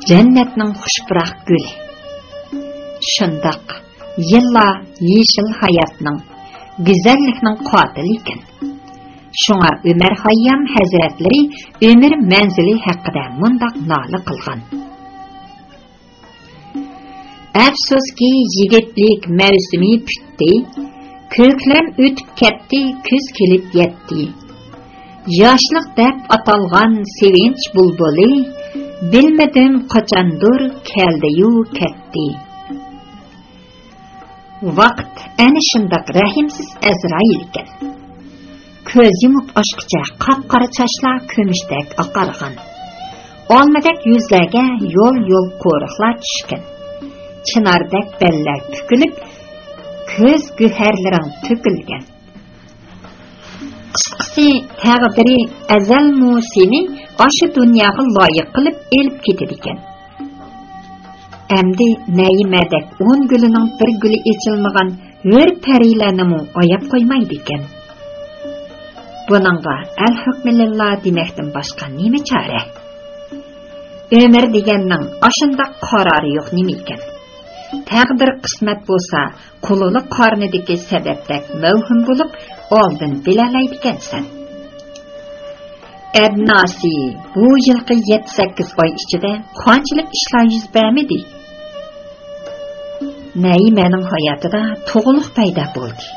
جەننەتنىڭ خۇش پۇراق گۈلى. شۇنداق، يىللار يېشىل ھاياتنىڭ، گۈزەللىكنىڭ قاتىلى ئىكەن. شۇڭا ئۆمەر خەييام ھەزرەتلىرى ئۆمۈر مەنزىلى ھەققىدە مۇنداق نالە قىلغان: ئەپسۇسكى، يىگىتلىك مەۋسۇمى پۈتتى، كۆكلەم ئۆتۈپ كەتتى، كۈز كېلىپ يەتتى. ياشلىق دەپ ئاتالغان سېۋىنچ بۇلبۇلى، بىلمىدىم قاچاندۇر كەلدىيۇ كەتتى. ۋاقىت ئەنە شۇنداق رەھىمسىز ئەزرائىل ئىكەن. كۆز يۇمۇپ ئاچقۇچە قاپقارا چاچلار كۈمۈشتەك ئاقارغان. ئالمىدەك يۈزلەرگە يول-يول قورۇقلار چۈشكەن. چىناردەك بەللەر پۈكۈلۈپ، كۆز گۆھەرلىرىڭ تۆكۈلگەن. قىسقىسى، تەقدىرى ئەزەلمۇ سېنى ئاشۇ دۇنياغا لايىق قىلىپ ئېلىپ كېتىدىكەن. ئەمدى نەيىمەدەك ئون گۈلىنىڭ بىر گۈلى ئېچىلمىغان ھۆر پەرىلەرنىمۇ ئاياپ قويمايدىكەن. بۇنىڭغا ئەلھۆكمىلىللا دېمەكتىن باشقا نېمە چارە؟ ئۆمۈر دېگەننىڭ ئاشۇنداق قارارى يوق نېمە ئىكەن؟ تەقدىر قىسمەت بولسا، قۇلىلىق قارنىدىكى سەدەپتەك مەۋھۇم بولۇپ، ئالدىن بىلەلەيدىكەنسەن. ئەدناسى، بۇ يىلقى يەتتە-سەككىز ئاي ئىچىدە قانچىلىك ئىشلار يۈز بەرمىدى؟ نەيىمەنىڭ ھاياتىدا تۇغلۇق پەيدا بولدى.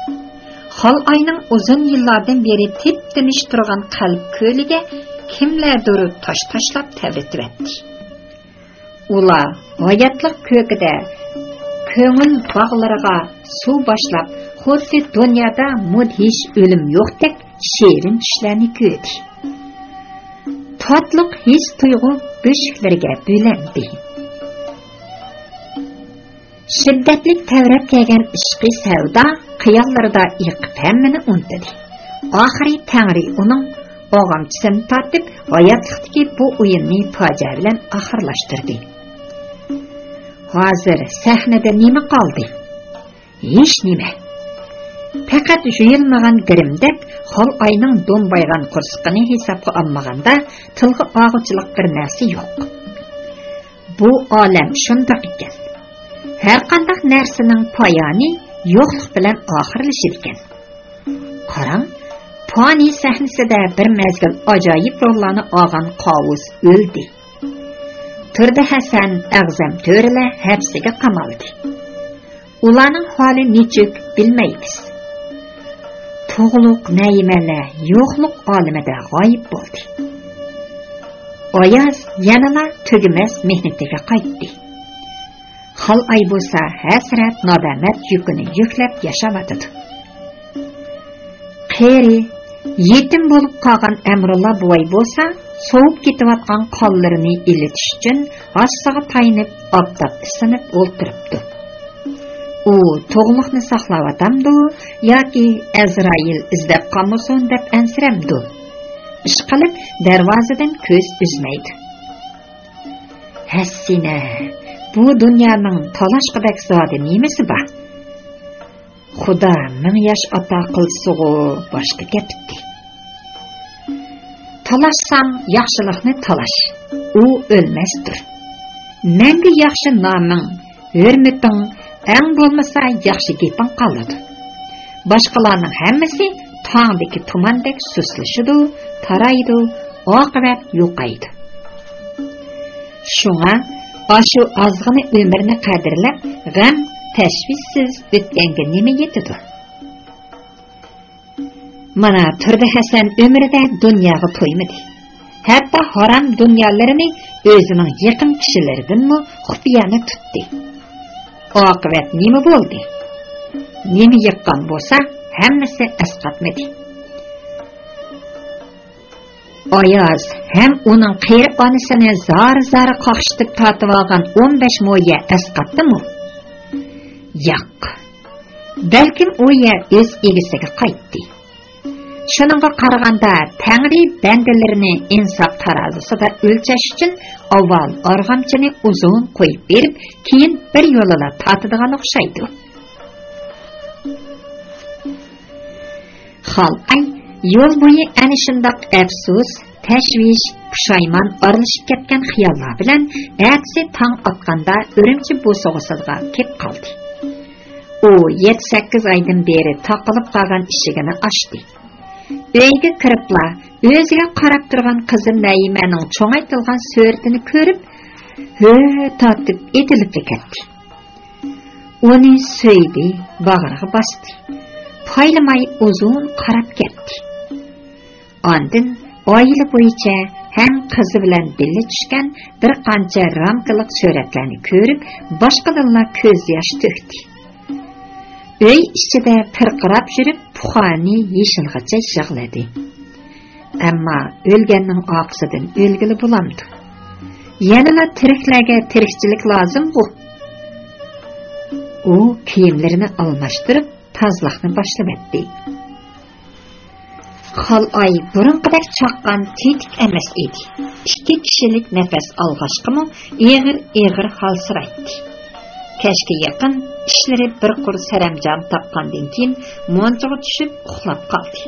خالئاينىڭ ئۇزۇن يىللاردىن بېرى تىپتىنىش تۇرغان قەلب كۆلىگە كىملەردۇر تاش تاشلاپ تەۋرىتىۋەتتى. ئۇلار ھاياتلىق كۆكىدە كۆڭۈل باغلىرىغا سۇ باشلاپ، خۇددى دۇنيادا مۇدھىش ئۆلۈم يوقتەك شېرىن چۈشلەرنى كۆردى. تاتلىق ھېس-تۇيغۇ بۆشۈكلىرىگە بۆلەندى. شىددەتلىك تەۋرەپ كەلگەن ئىشقىي سەۋدا خىياللىرىدا ئېقىپ ھەممىنى ئۇنتۇدى. ئاخىرى تەڭرى ئۇنىڭ ئاغامچىسىنى تارتىپ، ھاياتلىقتىكى بۇ ئويۇننى پاجىئە بىلەن ئاخىرلاشتۇردى. ھازىر سەھنىدە نېمە قالدى؟ ھېچنېمە. پەقەت يۇيۇلمىغان گىرىمدەك خالئاينىڭ دومبايغان قورسىقىنى ھېسابقا ئالمىغاندا، تىلغا ئالغۇچىلىق بىر نەرسە يوق. بۇ ئالەم شۇنداق ئىكەن. ھەرقانداق نەرسىنىڭ پايانى يوقلۇق بىلەن ئاخىرلىشىدىكەن. قاراڭ، پانىي سەھنىسىدە بىر مەزگىل ئاجايىپ روللارنى ئالغان قاۋۇس ئۆلدى. تۇردى ھەسەن، ئەغزەم تۆرىلەر ھەپسىگە قامالدى. ئۇلارنىڭ ھالى نېچۈك بىلمەيمىز. تۇغلۇق نەيىمەلەر يوقلۇق ئالىمىدە غايىب بولدى. ئاياز يەنىلا تۈگىمەس مېھنىتىگە قايتتى. خالئاي بولسا ھەسرەت، نادامەت يۈكىنى يۈكلەپ ياشاۋاتىدۇ. قېرى، يېتىم بولۇپ قالغان ئەمرۇللا بوۋاي بولسا، سوۋۇپ كېتىۋاتقان قانلىرىنى ئىلىتىش ئۈچۈن ھاسىسىغا تايىنىپ، ئاپتاپتا ئىسسىنىپ ئولتۇرۇپتۇ. ئۇ تۇغلۇقنى ساقلاۋاتامدۇ ياكى ئەزرائىل ئىزدەپ قالمىسۇن دەپ ئەنسىرەمدۇ؟ ئىشقىلىپ، دەرۋازىدىن كۆز ئۈزمەيدۇ. ھەسسىنە، بۇ دۇنيانىڭ تالاشقۇدەك زادى نېمىسى بار؟ خۇدا مىڭ ياش ئاتا قىلسىغۇ، باشقا گەپ ئىدى. تالاشساڭ ياخشىلىقنى تالاش، ئۇ ئۆلمەستۇر. مەڭگۈ ياخشى نامىڭ، ھۆرمىتىڭ، ئەڭ بولمىسا ياخشى گېپىڭ قالىدۇ. باشقىلارنىڭ ھەممىسى تاڭدىكى تۇماندەك سۇسلىشىدۇ، تارايدۇ، ئاقىۋەت يوقايدۇ. شۇڭا ئاشۇ ئازغىنە ئۆمۈرنى قەدىرلەپ، غەم، تەشۋىشسىز ئۆتكەنگە نېمە يېتىدۇ؟ مانا تۇردى ھەسەن ئۆمرىدە دۇنياغا تويمىدى. ھەتتا ھارام دۇنيالىرىنى ئۆزىنىڭ يېقىن كىشىلىرىدىنمۇ خۇپىيانە تۇتتى. ئاقىۋەت نېمە بولدى؟ نېمە يىغقان بولسا، ھەممىسى ئەسقاتمىدى. ئاياز ھەم ئۇنىڭ قېرى ئانىسىنى زار-زار قاقشىتىپ تارتىۋالغان ئون بەش مو يەر ئەسقاتتىمۇ؟ ياق. بەلكىم ئۇ يەر ئۆز ئىگىسىگە قايتتى. شۇنىڭغا قارىغاندا، تەڭرى بەندىلىرىنى ئىنساپ تارازىسىدا ئۆلچەش ئۈچۈن ئاۋۋال ئارغامچىنى ئۇزۇن قويۇپ بېرىپ، كېيىن بىر يولىلا تارتىدىغان ئوخشايدۇ. خالئاي يول بويى ئەنە شۇنداق ئەپسۇس، تەشۋىش، پۇشايمان ئارىلىشىپ كەتكەن خىياللار بىلەن ئەتىسى تاڭ ئاتقاندا ئۈرۈمچى بوسۇغىسىغا كېلىپ قالدى. ئۇ يەتتە-سەككىز ئايدىن بېرى تاقىلىپ قالغان ئىشىكىنى ئاچتى. ئۆيگە كىرىپلا ئۆزىگە قاراپ تۇرغان قىزى نەيىمەنىڭ چوڭايتىلغان سۈرىتىنى كۆرۈپ، ھۆ تارتىپ ئېتىلىپلا كەتتى. ئۇنى سۆيدى، باغرىغا باستى. پايلىماي ئۇزۇن قاراپ كەتتى. ئاندىن ئائىلە بويىچە ھەم قىزى بىلەن بىللە چۈشكەن بىر قانچە رامكىلىق سۈرەتلەرنى كۆرۈپ، باشقىدىنلا كۆز ياش تۆكتى. ئۆي ئىچىدە پىرقىراپ يۈرۈپ، پۇخانى يېشىلغىچە يىغلىدى. ئەمما ئۆلگەننىڭ ئارقىسىدىن ئۆلگىلى بولامدۇ؟ يەنىلا تىرىكلەرگە تىرىكچىلىك لازىمغۇ؟ ئۇ كىيىملىرىنى ئالماشتۇرۇپ، تازىلىقنى باشلىۋەتتى. خالئاي بۇرۇنقىدەك چاققان تېتىك ئەمەس ئىدى. ئىككى كىشىلىك نەپەس ئالغاچقىمۇ ئېغىر-ئېغىر ھالسىرايتتى. كەچكە يېقىن ئىشلىرى بىر قۇر سەرەمجان تاپقاندىن كېيىن مونچىغا چۈشۈپ ئۇخلاپ قالدى.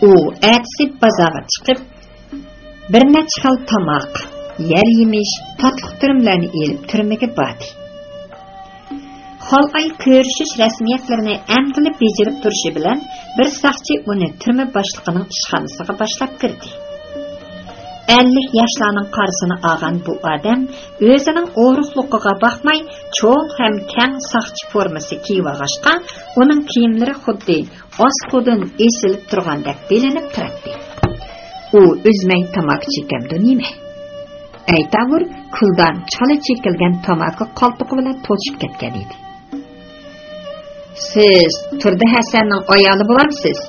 ئۇ ئەتىسى بازارغا چىقىپ، بىر نەچچە خىل تاماق، يەر يېمىش، تاتلىق تۈرۈملەرنى ئېلىپ تۈرمىگە باردى. خالئاي كۆرۈشۈش رەسمىيەتلىرىنى ئەمدىلا بېجىرىپ تۇرۇشى بىلەن، بىر ساقچى ئۇنى تۈرمە باشلىقىنىڭ ئىشخانىسىغا باشلاپ كىردى. ئەللىك ياشلارنىڭ قارىسىنى ئالغان بۇ ئادەم ئۆزىنىڭ ئورۇقلۇقىغا باقماي، چوڭ ھەم كەڭ ساقچى فورمىسى كىيىۋالغاچقا، ئۇنىڭ كىيىملىرى خۇددى ئاستىدىن ئېسىلىپ تۇرغاندەك بىلىنىپ تۇراتتى. ئۇ ئۈزمەي تاماكا چېكەمدۇ نېمە؟ ئەيتاۋۇر، كۈلدان چالا چېكىلگەن تاماكا قالپىقى بىلەن توشۇپ كەتكەن ئىدى. «سىز تۇردى ھەسەننىڭ ئايالى بولامسىز؟»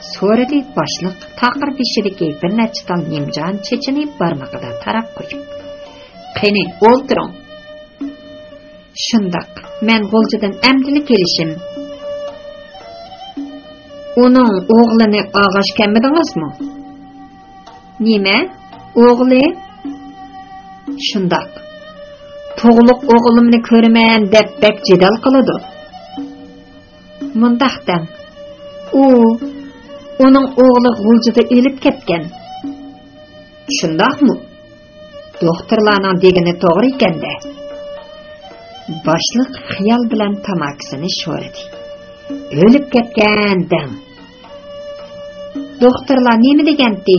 سورىدى باشلىق تاقىر بېشىدىكى بىر نەچچە تال نىمجان چېچىنى بارمىقىدا تاراپ قويۇپ. «قېنى، ئولتۇرۇڭ.» «شۇنداق، مەن غۇلجىدىن ئەمدىلا كېلىشىم.» «ئۇنىڭ ئوغلىنى ئالغاچ كەلمىدىڭىزمۇ؟» «نېمە؟ ئوغلى؟» «شۇنداق. تۇغلۇق ئوغلۇمنى كۆرىمەن دەپ بەك جېدەل قىلىدۇ.» «مۇنداق دەڭ، ئۇ، ئۇنىڭ ئوغلى غۇلجىدا ئۆلۈپ كەتكەن.» «شۇنداقمۇ؟ دوختۇرلارنىڭ دېگىنى توغرا ئىكەن-دە.» باشلىق خىيال بىلەن تاماكىسىنى شورىدى. «ئۆلۈپ كەتكەن دەڭ.» «دوختۇرلار نېمە دېگەنتى؟»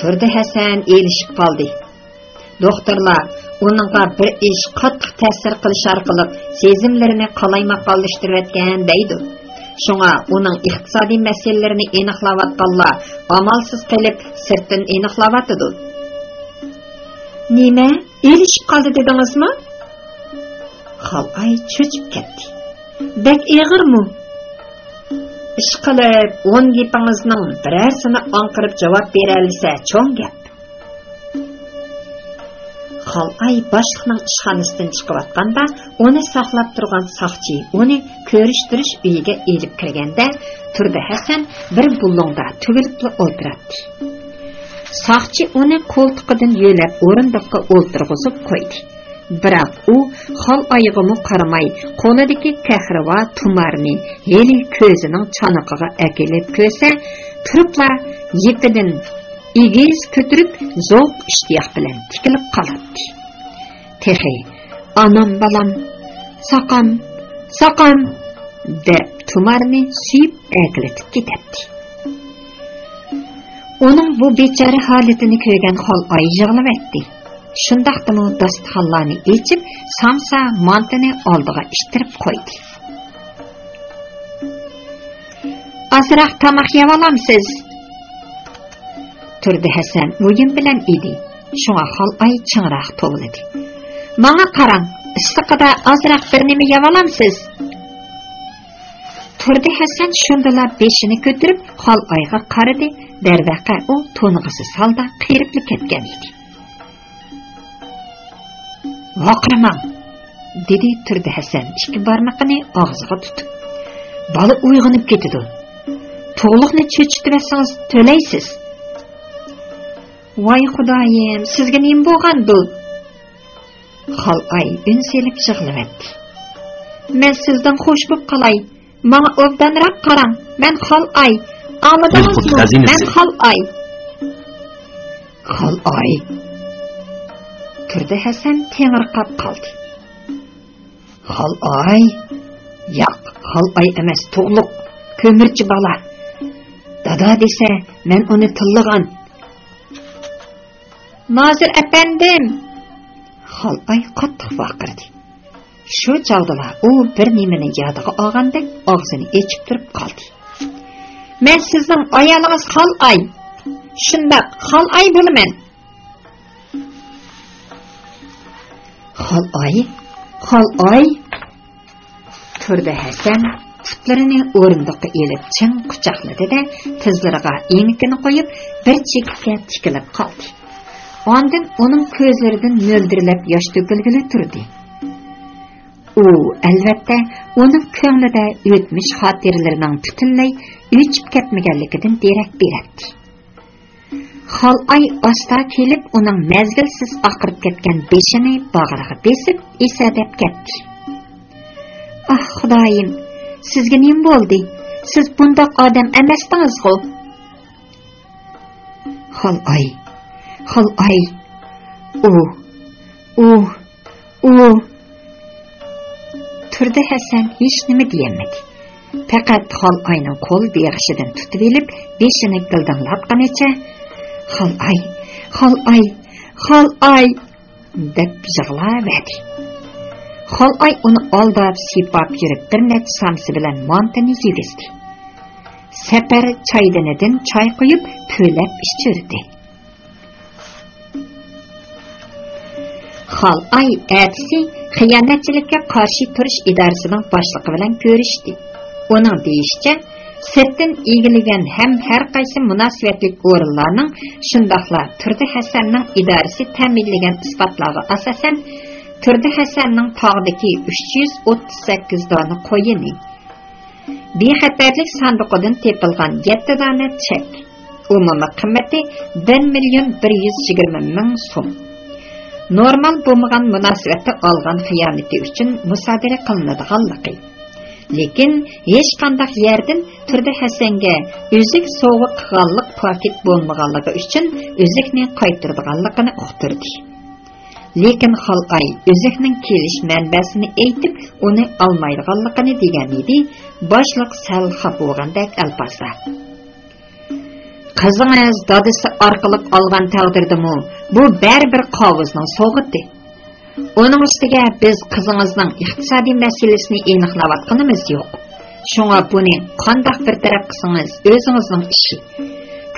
«تۇردى ھەسەن ئېلىشىپ قالدى. دوختۇرلار ئۇنىڭغا بىر ئىش قاتتىق تەسىر قىلىش ئارقىلىق سېزىملىرىنى قالايماقانلاشتۇرۇۋەتكەن دەيدۇ. شۇڭا ئۇنىڭ ئىقتىسادىي مەسىلىلىرىنى ئېنىقلاۋاتقانلار ئامالسىز قېلىپ سىرتتىن ئېنىقلاۋاتىدۇ.» «نېمە؟ ئېلىشىپ قالدى دېدىڭىزمۇ؟» خالئاي چۆچۈپ كەتتى. «بەك ئېغىرمۇ؟» «ئىشقىلىپ، ئون گېپىڭىزنىڭ بىرەرسىنى ئاڭقىرىپ جاۋاب بېرەلىسە، چوڭ گەپ.» خالئاي باشلىقنىڭ ئىشخانىسىدىن چىقىۋاتقاندا، ئۇنى ساقلاپ تۇرغان ساقچى ئۇنى كۆرۈشتۈرۈش ئۆيىگە ئېلىپ كىرگەندە، تۇردى ھەسەن بىر بۇلۇڭدا تۈگۈلۈپلا ئولتۇراتتى. ساقچى ئۇنى قولتۇقىدىن يۆلەپ ئورۇندۇققا ئولتۇرغۇزۇپ قويدى. بىراق ئۇ خالئايغىمۇ قارىماي، قولىدىكى كەھرىۋا تۇمارنى ھېلى كۆزىنىڭ چانىقىغا ئەكېلىپ كۆرسە، تۇرۇپلا يىپىدىن ئېگىز كۆتۈرۈپ، زوق ئىشتىياق بىلەن تىكىلىپ قالاتتى. تېخى «ئانام بالام، ساقام، ساقام» دەپ تۇمارنى سۆيۈپ ئەكېلىتىپ كېتەتتى. ئۇنىڭ بۇ بىچارە ھالىتىنى كۆرگەن خالئاي يىغلىۋەتتى. شۇنداقتىمۇ داستىخانلارنى ئېچىپ، سامسا مانتىنى ئالدىغا ئىتتىرىپ قويدى. «ئازراق تاماق يەۋالامسىز؟» تۇردى ھەسەن ئويۇن بىلەن ئىدى، شۇڭا خالئاي چىڭراق توۋلىدى. «ماڭا قاراڭ، ئىسسىقىدا ئازراق بىر نېمە يەۋالامسىز؟» تۇردى ھەسەن شۇندىلا بېشىنى كۆتۈرۈپ، خالئايغا قارىدى، دەرۋەقە، ئۇ تونۇغۇسىز ھالدا قېرىپلا كەتكەن ئىدى. «ۋارقىرىماڭ!» دېدى تۇردى ھەسەن ئىككى بارمىقىنى ئاغزىغا تۇتۇپ. «بالا ئويغىنىپ كېتىدۇ. تۇغلۇقنى چۆچۈتۈۋەتسىڭىز تۆلەيسىز.» «ۋاي خۇدايىم، سىزگە نېمە بولغاندۇ؟» خالئاي ئۈن سېلىپ يىغلىۋەتتى. «مەن سىزدىن خوش بوپ قالاي. ماڭا ئوبدانراق قاراڭ. مەن خالئاي. ئاڭلىدىڭىزمۇ؟ مەن خالئاي.» «خالئاي!» تۇردى ھەسەن تېڭىرقاپ قالدى. «خالئاي؟ ياق، خالئاي ئەمەس، تۇغلۇق، كۆمۈرچى بالا. دادا دېسە، مەن ئۇنى تىللىغان.» «نازىر ئەپەندىم!» خالئاي قاتتىق ۋارقىرىدى. شۇ چاغدىلا ئۇ بىر نېمىنى يادىغا ئالغاندەك ئاغزىنى ئېچىپ تۇرۇپ قالدى. «مەن سىزنىڭ ئايالىڭىز خالئاي. شۇنداق، خالئاي بولىمەن.» «خالئاي؟ خالئاي؟» تۇردى ھەسەن پۇتلىرىنى ئورۇندۇققا ئېلىپ چىڭ قۇچاقلىدى-دە، تىزلىرىغا ئېڭىكىنى قويۇپ، بىر چېكىتكە تىكىلىپ قالدى. ئاندىن ئۇنىڭ كۆزلىرىدىن مۆلدۈرلەپ ياش تۆكۈلگىلى تۇردى. ئۇ، ئەلۋەتتە، ئۇنىڭ كۆڭلىدە ئۆتمۈش خاتىرىلىرىنىڭ پۈتۈنلەي ئۆچۈپ كەتمىگەنلىكىدىن دېرەك بېرەتتى. خالئاي ئاستا كېلىپ، ئۇنىڭ مەزگىلسىز ئاقىرىپ كەتكەن بېشىنى باغرىغا بېسىپ، ئېسەدەپ كەتتى. «ئاھ، خۇدايىم، سىزگە نېمە بولدى؟ سىز بۇنداق ئادەم ئەمەستىڭىزغۇ.» «خالئاي، خالئاي، ئۇ، ئۇ، ئۇ.» تۇردى ھەسەن ھېچنېمە دېيەلمىدى. پەقەت خالئاينىڭ قول بېغىشىدىن تۇتۇۋېلىپ، بېشىنى گىلدىڭلاتقىنىچە، «خالئاي، خالئاي، خالئاي!» دەپ يىغلاۋەردى. خالئاي ئۇنى ئالداپ، سىيپاپ يۈرۈپ، بىر نەچچە سامسا بىلەن مانتىنى يېگۈزدى. سەپەر چايدىنىدىن چاي قۇيۇپ، پۈۋلەپ ئىچۈردى. خالئاي ئەتىسى خىيانەتچىلىككە قارشى تۇرۇش ئىدارىسىنىڭ باشلىقى بىلەن كۆرۈشتى. ئۇنىڭ دېيىشىچە، سىرتتىن ئىگىلىگەن ھەم ھەر قايسى مۇناسىۋەتلىك ئورۇنلارنىڭ، شۇنداقلا تۇردى ھەسەننىڭ ئىدارىسى تەمىنلىگەن ئىسپاتلارغا ئاساسەن، تۇردى ھەسەننىڭ تاغدىكى ئۈچ يۈز ئوتتۇز سەككىز دانە قويۇنى، بىخەتەرلىك ساندۇقىدىن تېپىلغان يەتتە دانە چەك، ئومۇمىي قىممىتى بىر مىليون بىر يۈز يىگىرمە مىڭ سوم، نورمال بولمىغان مۇناسىۋەتتە ئالغان خىيانىتى ئۈچۈن مۇسادىرە قىلىنىدىغانلىقى، لېكىن ھېچقانداق يەردىن تۇردى ھەسەنگە ئۈزۈك سوۋغا قىلغانلىق پاكىت بولمىغانلىقى ئۈچۈن ئۈزۈكنى قايتۇرىدىغانلىقىنى ئۇقتۇردى. لېكىن خالئاي ئۈزۈكنىڭ كېلىش مەنبەسىنى ئېيتىپ، ئۇنى ئالمايدىغانلىقىنى دېگەنىدى، باشلىق سەل خاپا بولغاندەك ئەلپازدا: «قىزىڭىز دادىسى ئارقىلىق ئالغان تەقدىردىمۇ، بۇ بەرىبىر قاۋۇزنىڭ سوۋغىتى. ئۇنىڭ ئۈستىگە بىز قىزىڭىزنىڭ ئىقتىسادىي مەسىلىسىنى ئېنىقلاۋاتقىنىمىز يوق. شۇڭا بۇنى قانداق بىر تەرەپ قىلسىڭىز، ئۆزىڭىزنىڭ ئىشى.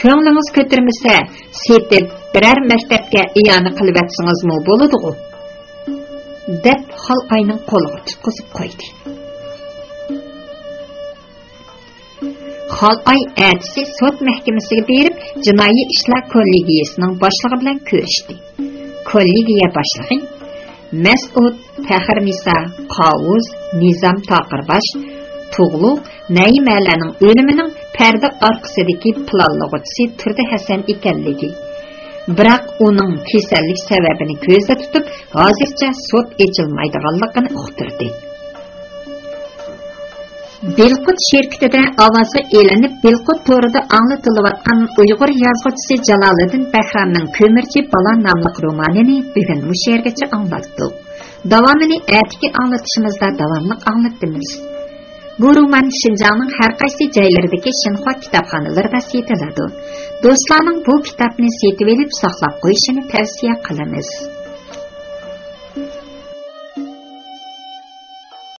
كۆڭلىڭىز كۆتۈرمىسە، سېتىپ، بىرەر مەكتەپكە ئىئانە قىلىۋەتسىڭىزمۇ بولىدىغۇ؟» دەپ، خالئاينىڭ قولىغا تۇتقۇزۇپ قويدى. خالئاي ئەتىسى سوت مەھكىمىسىگە بېرىپ، جىنايى ئىشلار كوللېگىيىسىنىڭ باشلىقى بىلەن كۆرۈشتى. كوللېگىيە باشلىقى مەسئۇد، پەخرىنىسا، قاۋۇز، نىزام تاقىرباش، تۇغلۇق، نەيىمەلەرنىڭ ئۆلۈمىنىڭ پەردە ئارقىسىدىكى پىلانلىغۇچىسى تۇردى ھەسەن ئىكەنلىكى، بىراق ئۇنىڭ كېسەللىك سەۋەبىنى كۆزدە تۇتۇپ، ھازىرچە سوت ئېچىلمايدىغانلىقىنى ئۇقتۇردى. بىلقۇت شىركىتىدە ئاۋازغا ئېلىنىپ، بىلقۇت تورىدا ئاڭلىتىلىۋاتقان ئۇيغۇر يازغۇچىسى جالالىدىن بەھرامنىڭ كۆمۈرچى بالا ناملىق رومانىنى بۈگۈن مۇشۇ يەرگىچە ئاڭلاتتۇق. داۋامىنى ئەتىكى ئاڭلىتىشىمىزدا داۋاملىق ئاڭلىتىمىز. بۇ رومان شىنجاڭنىڭ ھەر قايسى جايلىرىدىكى شىنخۇا كىتابخانىلىرىدا سېتىلىدۇ. دوستلارنىڭ بۇ كىتابنى سېتىۋېلىپ ساقلاپ قويۇشىنى تەۋسىيە قىلىمىز.